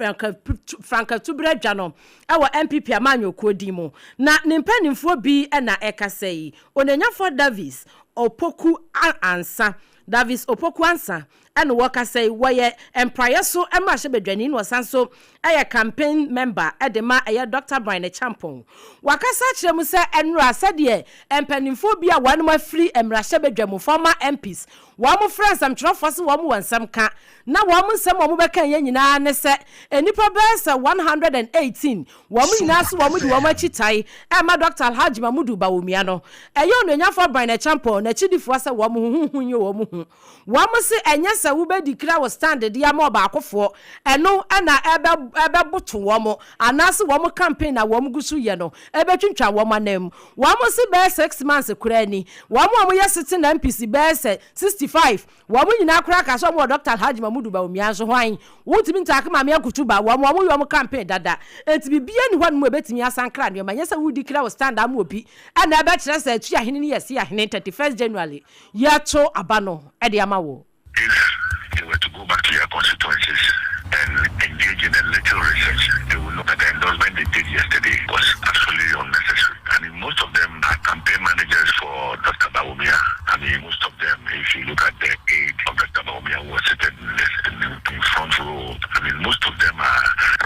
frankatubere adwa no wɔ NPP amanyɔkuo din mu na ne mpaninfoɔ bi na ɛkasa yi Onanyafoɔ Davies Opoku Ansah, Davies Opoku Ansah, na wɔkasa yi, wɔyɛ mpraeɛ so mmarahyɛbadwani na ɔsan nso yɛ campaign member de ma ɛyɛ Dɔkta Brian Acheampong. Wakasa akyerɛ mu sɛ ɛnora sɛdeɛ mpanimfoɔ bi a wɔnom afiri mmarahyɛbadwa mu, former MPs, wɔn frɛ nsɛmtwerɛfoɔ sɛ wɔn wɔ nsɛm ka na wɔn nsɛm a wɔbɛkaeɛ nyinaa ne sɛ nnipa bɛyɛ sɛ 118 Wɔn nyinaa se wɔn de wɔn akyi tae rema Dɔkta Alhaji Mamudu Bawumia no. Ɛyɛ Onuonyamfoɔ Brian Acheampong n'akyidifoɔ sɛ wɔn ho ho hu nyɛ wɔn hu. Wɔn se ɛnyɛ sɛ wobɛdi kra wɔ stand de ama ɔbaakofoɔ, ɛno na ɛbɛ ɛbɛboto wɔn, anaase wɔn campaign a wɔn gu so yɛ no ɛbɛtwintwan wɔn ananmu. Wɔn se bɛyɛ six months koraa ni, wɔn a wɔyɛ sitting MPs bɛyɛ sɛ 65 Wɔn nyinaa koraa ka sɛ wɔn wɔ Dɔkta Alhaji Mamudu Bawumia nso hwan? Wontumi ntaake Maame Akutu ba, wɔn wɔn yɛ wɔn campaign dada. Enti biribiara nni hɔnom a ɛbɛtumi asankra nneɛma. Ɛnyɛ sɛ woredi kra wɔ stand ama obi na ɛbɛkyerɛ sɛ Atuahene no yɛ Asiahene 31st January yɛto aba no de ama wo. If they were to go back to their constituencies and engage in a little research, they will know that the endorsement they did yesterday was absolutely unnecessary. I mean, most of them are campaign managers for Dr. Bawumia. I mean, most of them, if you look at the aide of Dr. Bawumia who was seated in, this, in, in front row, I mean, most of them are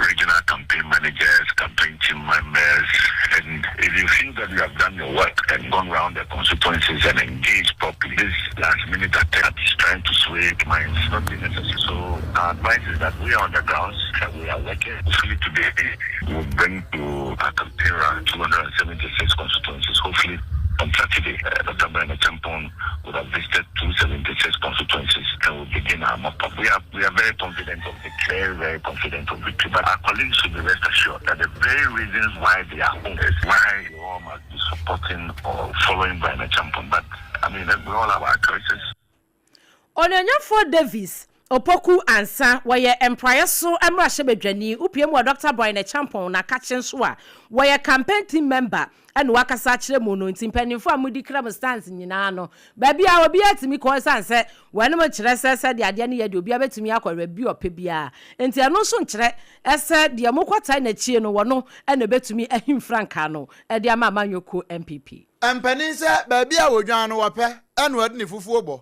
regional campaign managers, campaign team members. And if you feel that you have done your work and gone round the constituencies and engaged properly, this last minute attempt is trying to sway minds not be necessary. So our advice is that we are on the grounds and we are working. Hopefully today we'll bring to our campaign run 276 constituencies. Hopefully on Saturday, uh, Dr. Brian Champon would have visited 276 constituencies and will begin our mop up. We are, we are very confident of victory, very, very confident of victory. But our colleagues should be rest assured that the very reasons why they are home is why we all must be supporting or following Brian Acheampong. But I mean, we all have our choices. Onuonyafoɔ Davis Opoku Ansah, wɔyɛ Mpraeɛ so mmarahyɛbadwani, wopue mu wɔ Dɔkta Brian Acheampong n'akakye nso a, wɔyɛ campaign team member na wakasa akyerɛ mu no nti mpaninfoɔ a modi kra mu stands nyinaa no, baabi a obiara tumi kɔ ɛsiane sɛ wɔnom nkyerɛ sɛ sɛdeɛ adeɛ no yɛ deɛ obiara bɛtumi akɔ baabi ɔpɛ biara nti ɛno nso nkyerɛ sɛ deɛ mokɔtae n'akyie no wɔno na ɛbɛtumi ahim frankaa no de ama amanyɔkuo NPP. Mpanin sɛ baabi a wɔdwan no wɔpɛ na wɔde ne fufuo bɔ.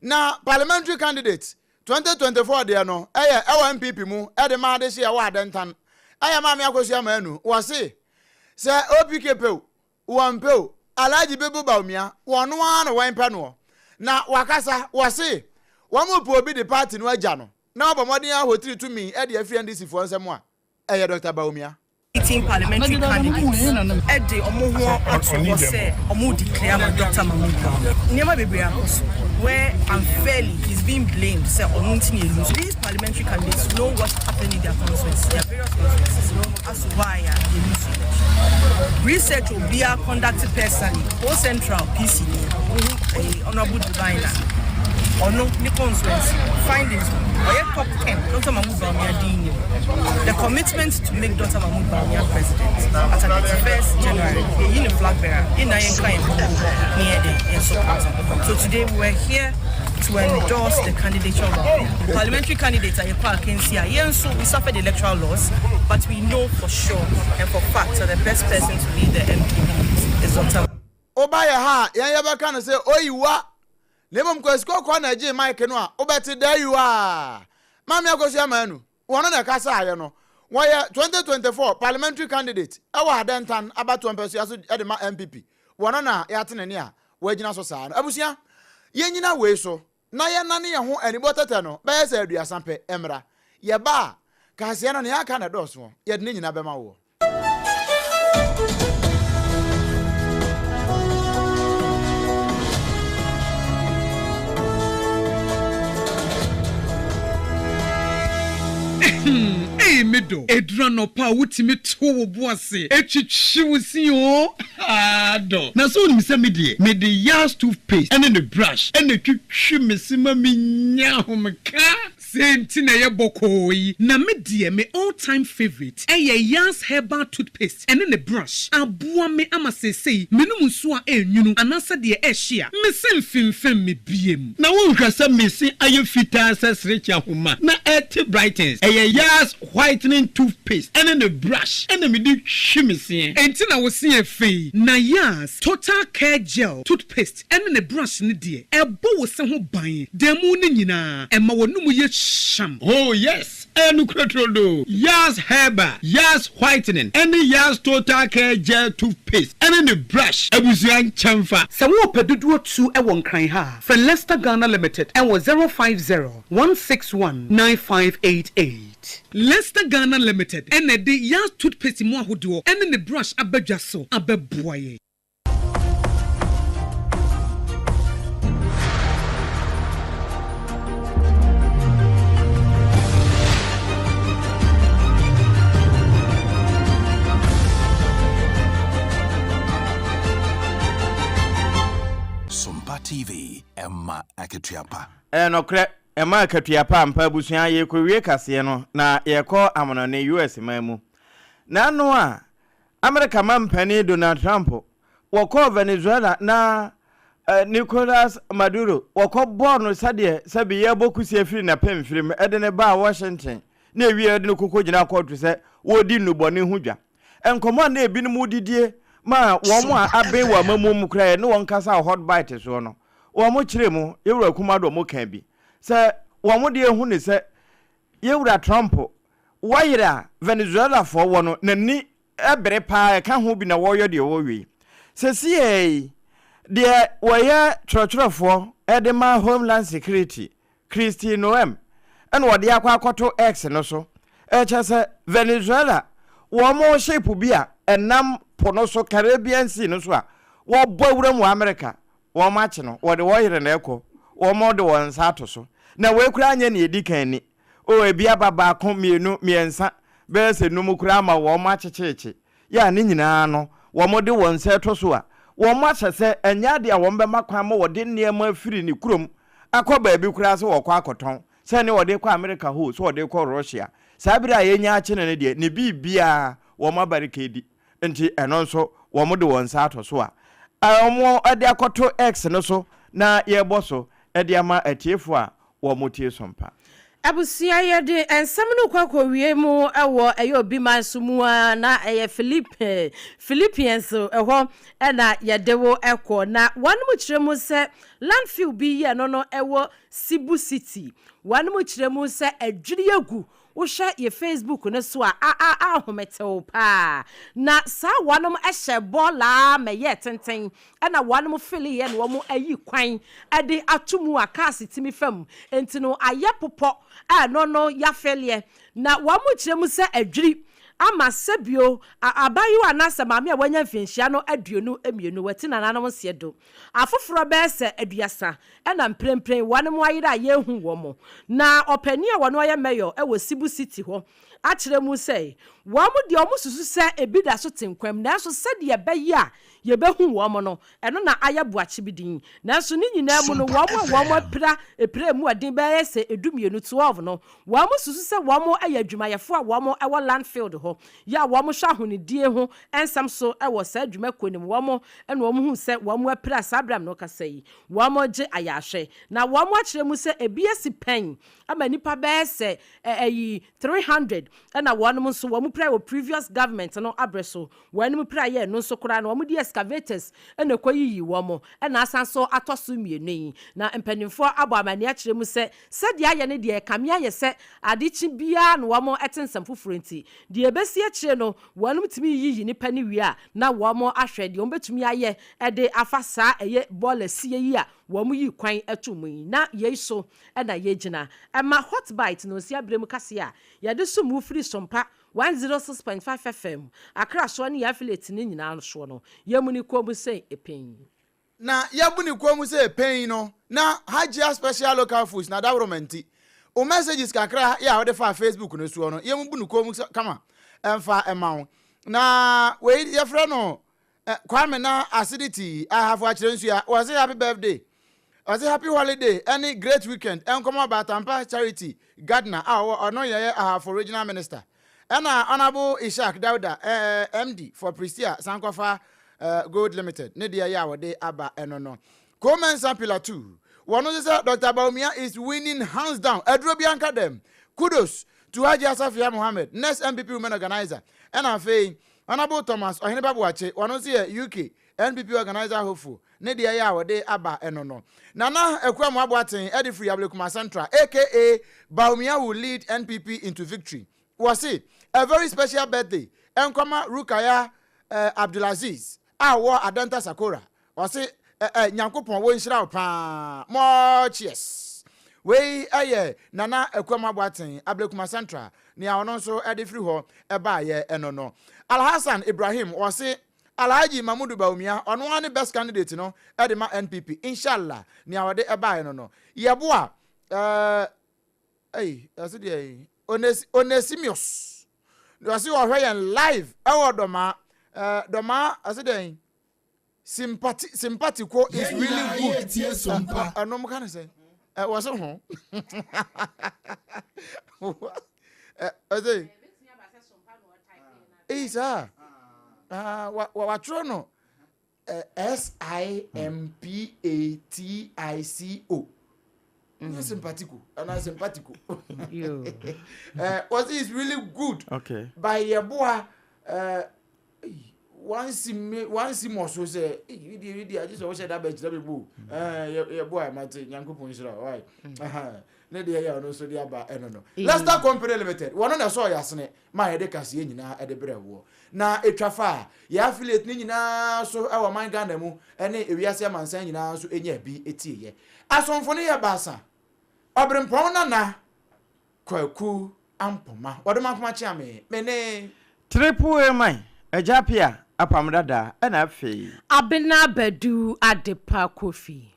Na parliamentary candidate 2024 deɛ no yɛ ɛwɔ NPP mu de ma adehye ɛwɔ Adentan ɛyɛ Maame Akosua Manu. Wɔse sɛ OPK pɛ o, wɔmpɛ o, Alhaji Bibu Bawumia wɔno ara na wɔmpɛ noɔ. Na wakasa, wɔse wɔn repɛ obi de party no agya no na wabɔ mmɔden ahotiri tumi de afiri NDC foɔ nsam a, ɛyɛ Doctor Bawumia. 18 parliamentary candidates de wɔn ho ato hɔ sɛ wɔn declare ama Dr. Mahmoud Bawumia. Nneɛma bebree akɔ so where unfairly he's being blamed sɛ ɔno nti na yɛ These parliamentary candidates know what happened in their constituencies, their various constituencies, as to why a yɛ lose election. Research obiara conduct personally, Ho Central PC ni, wohu ɛyi Honourable Divine a, ɔno ne constituency findings ɔyɛ top 10 Dr. Mahmoud Bawumia din nim. The commitment to make Dr. Mahmoud Bawumia president at the 31st January, yɛyi ne flag bearer, yɛn nyinaa yɛnka yɛn ho ne yɛ de yɛn support. So today we were here to endorse the candidature of our parliamentary candidate a yɛkɔ akansi a yɛn nso we suffered electoral loss, but we know for sure and for fact that the best person to lead the NPP is Dr. Woba yɛ ha a, yɛn yɛbɛka no sɛ oyi wa. Na mmom Kwasi Kɔkɔɔ na ɛgyee mic no a, wobɛte there you are. Maame Akosua Manu, wɔno na ɛkasaeɛ no. Wɔyɛ 2024 parliamentary candidate wɔ Adentan abatoɔ mpasua so de ma NPP. Wɔno na yɛate ne nne a wagyina so saa no. Abusua, yɛnnyina wei so na yɛnnane yɛn ho anibɔ tɛtɛ no bɛyɛ sɛ aduasa pɛ mmra. Yɛba a, kaseɛ no nea aka na ɛdɔɔsoɔ, yɛde ne nyinaa bɛma woɔ. Ei me dɔ, ɛduru anɔpa a wotumi to wo bo ase twitwi wo se oo, haa dɔ. Na sɛ wonim sɛ me deɛ, mede Yas toothpaste ne ne brush na ɛtwitwi me se ma menya ahomeka. Sei nti na ɛyɛ bɔkɔɔ yi. Na me deɛ me all time favourite ɛyɛ Yas herbal toothpaste ɛne ne brush. Aboa me ama seesei menom nsuo a ɛnwunu anaasɛ deɛ ɛhye a, me se mfemfem me biem. Na wonhwɛ sɛ me se ayɛ fitaa sɛ serekye ahoma na ɛte brightens. Ɛyɛ Yas whitening toothpaste ɛne ne brush ɛna mede twi me seɛ. Enti na wo se yɛ fɛ yi. Na Yas total care gel toothpaste ɛne ne brush no deɛ, ɛbɔ wo se ho ban da mu no nyinaa, ɛma w'anomu yɛ hyeam. Oh yes, ɛyɛ nokorɛ turodoo. Yaz Herbal, Yaz Whitening ɛne Yaz Total Care Gel Toothpaste ɛne ne brush abusua nkyɛnfa. Sɛ worepɛ dodoɔ tu wɔ Nkran ha a, frɛ Lester Ghana Limited wɔ 050 161 9588. Lester Ghana Limited na ɛde Yaz Toothpaste mu ahodoɔ ne ne brush aba dwa so abɛboa yɛn. Sompa TV, ɛma akatua pa. Ɛyɛ nokorɛ, ɛma akatua pa ampa abusua yɛrekɔwie kaseɛ no na yɛrekɔ amonɔne US man mu. N'ano a Amerika manpanin Donald Trump wɔkɔɔ Venezuela na Nicolas Maduro wɔkɔbɔɔ no sɛdeɛ sɛbi yɛrebɔ kusie firi n'apemfirim de no baa Washington na ɛwieɛ de no kɔkɔgyinaa kɔɔto sɛ wɔredi nnubɔne ho dwa. Nkɔmmɔ a na ebinom redidie ma wɔn a aben wɔ amammuo mu koraa yɛne wɔn kasa wɔ Hot Bite soɔ no, wɔn kyerɛ mu, Yɛwura Kumado wɔn kaa bi sɛ wɔn deɛ hu ne sɛ Yɛwura Trump Wɔyere a Venezuelafoɔ wɔ no n'ani bere paa ɛka ho bi na wɔreyɔ deɛ wɔreyɔ yi. Sesiei yi, deɛ wɔyɛ twerɛtwerɛfoɔ de ma Homeland Security, Kristi Noem, na wɔde akɔ akɔto X no so. Ɛkyerɛ sɛ Venezuela wɔn ship bi a ɛnam po no so, Caribbean Sea no so a wɔbɔ wuram wɔ Amerika, wɔakye no, wɔde wɔn yere na ɛkɔ, wɔde wɔn nsa ato so. Na wei koraa nyɛ nea edi kan ni. O, ebi aba baako, mmienu, mmiɛnsa, bɛyɛ sɛ nnum koraa ma wɔakyekyerekye. Yɛ a ne nyinaa no, wɔde wɔn nsa reto so a, wɔahyɛ sɛ ɛnyɛ ade a wɔbɛma kwan ma wɔde nneɛma afiri ne kurom akɔ baabi koraa sɛ wɔrekɔ akɔtɔn, sɛ ne wɔde rekɔ Amerika hɔ o, sɛ wɔde rekɔ Russia. Saa bere a yɛanya akye no no deɛ, ne biribiara wɔabarikadi. Nti ɛno nso wɔde wɔn nsa ato so a, wɔde akɔto X no so na yɛrebɔ so de ama atiefo a wɔtie Sompa. Abusua yɛde nsɛm no kɔ akɔwie mu wɔ ɛyɛ obi man so mu ara na ɛyɛ Philippe, Philippians hɔ na yɛde wo kɔ na wɔnom kyerɛ mu sɛ landfill bi yɛ no no ɛwɔ Cebu City wɔnom kyerɛ mu sɛ adwiri agu Wohwɛ yɛ Facebook no so a, a a ahometew paa. Na saa wɔnom hyɛ bɔɔla ara ma ɛyɛɛ tenten ɛna wɔnom feleeɛ na wɔn ayi kwan de ato mu a cars tumi fa mu. Nti no ayɛ popɔ a ɛno no yafeleɛ. Na wɔn kyerɛ mu sɛ adwiri ama sɛbio a abaayewa anaasɛ maame a wanya mfianhyia no 22 wati nananom nseɛ do. Afoforɔ bɛyɛ sɛ aduasa na mprempren wɔnom ayera a yɛnhu wɔn. Na ɔpanin a wɔno ɔyɛ Mayor wɔ Sibu City hɔ akyerɛ mu sɛ wɔn deɛ wɔn susu sɛ ebi da so te nkwa mu nanso sɛdeɛ ɛbɛyɛ a yɛbɛhu wɔn no ɛno na ayɛ boakye bi din. Nanso ne nyinaa mu no wɔn a wɔn apira epira emu ɛden bɛyɛ sɛ dumienu, 12, no wɔn susu sɛ wɔn yɛ adwumayɛfoɔ a wɔn wɔ landfield hɔ yɛ a wɔn hwɛ ahonidie ho nsɛm so wɔ saa adwumakuo no mu wɔn na wɔn huu sɛ wɔn apira saa berɛ a me ne wo kasa yi. Wɔregye ayarehwɛ, na wɔakyerɛ mu sɛ ebi asi pɛn ama nnipa bɛyɛ sɛ ɛyi 300 ɛna wɔnom nso wɔn pirae wɔ previous government no abrɛ so. Wɔnom piraeɛ no nso koraa no wɔde excavators na ɛkɔ yiyi wɔn ɛna asan so atɔ so mmienu yi. Na mpaninfoɔ abɔ amaneɛ akyerɛ mu sɛ sɛdeɛ ayɛ no deɛ ɛkame ayɛ sɛ ade kye biara na wɔte nsɛm foforɔ nti deɛ ɛbɛsi akyire no wɔnom tumi yiyi nnipa no wie a na wɔn ahwɛ deɛ wɔbɛtumi ayɛ de afa saa ɛyɛ bɔɔla sie yi a wɔn yi kwan to mu yi. Na yei so na yɛgyina ma Hot Bite na ɔsi aberɛ mu kaseɛ a yɛde som wo firi Sompa 106.5 FM, Accra soɔ ne yɛn affiliate no nyinaa soɔ no, yɛmu ne kɔn mu sɛ ɛpɛn. Na yɛabu ne kɔn mu sɛ ɛpɛn yi no, na Hajia Special Local Foods na adaworoma nti, wo messages kakra yɛ a wode faa Facebook no soɔ no, yɛmbu no kɔn mu kama mfa mma wo. Na wei yɛfrɛ no Kwame na acidity ahafo akyerɛ nsua wɔse happy birthday ɔse happy holiday ɛne great weekend ɛnkɔmɔ Baatampa Charity Gardner a ɔwɔ ɔno yɛyɛ ahafo regional minister ɛna Honourable Ishak Dauda eh, MD for Prestea Sankofa eh, Gold Limited ne deɛ yɛ a wɔde aba ɛno no Ko Mensah Pillar 2 wɔno nso sɛ Dr. Bawumia is winning hands down aduro bi anka dɛm kudos to Hajia Safia Mohammed next NPP women organizer ɛna afei Honourable Thomas Ɔheneba Boakye, ɔno nso yɛ UK NPP Organiser hopeful, ne deɛ yɛ a ɔde aba ɛno no. Nana Akua Amoah Boateng de firi Ablekuma Central aka Bawumia will lead NPP into victory. Wɔse, a very special birthday nkɔma Rukaya Abdulaziz a ɔwɔ Adenta Sakora Ɔse eh eh Nyankopɔn wo nhyira wo paa more cheers Wei yɛ Nana Akuam Aboateng, Ablekuma Central, nea ɔno nso de firi hɔ baeɛ ɛno no. Alhassan Ibrahim ɔse Alhaji Mamudu Bawumia ɔno ara ne best candidate no de ma NPP Inshallah nea ɔde baeɛ no no. Yɛboa eh ei ɔse deɛ Ones Onesimus ɔse ɔhwɛ yɛn live ɛwɔ Dɔmaa eh Dɔmaa ɔse deɛ Sympathy sympathy-ko is really good. Ɛno mo ka ne sɛ wɔ se ho. Ɛsɛ eyi saa watwerɛ no S I M P A T I C O. Nyɛ sympathico anaa sympathico. Wɔse is really good. Okay. By yɛboa. Wansi me wansi mɔ so sɛ eyi deɛ eyi deɛ agye sɛ ɔhyɛ da bɛkyerɛ me bo ɛɛ yɛ bo a mate nyankopɔn nhyira why ne deɛ yɛ ɔno nso de aba ɛno no Leicester Company Limited wɔn na ɛsɔ yasene ma yɛde kaseɛ nyinaa ɛde brɛ woɔ na etwa fa a yɛ affiliate ne nyinaa so ɛwɔ man Ghana mu ɛne ewiase amansan nyinaa nso enya bi etie yɛ asomfo no yɛ baasa ɔbrempɔn nana Kwaku Ampoma, wɔde Ampoma kyea me, me ne. Triple A man, Agya Appiah, Apam Dada, ɛna afei. Abena Badu Adepa Kofi.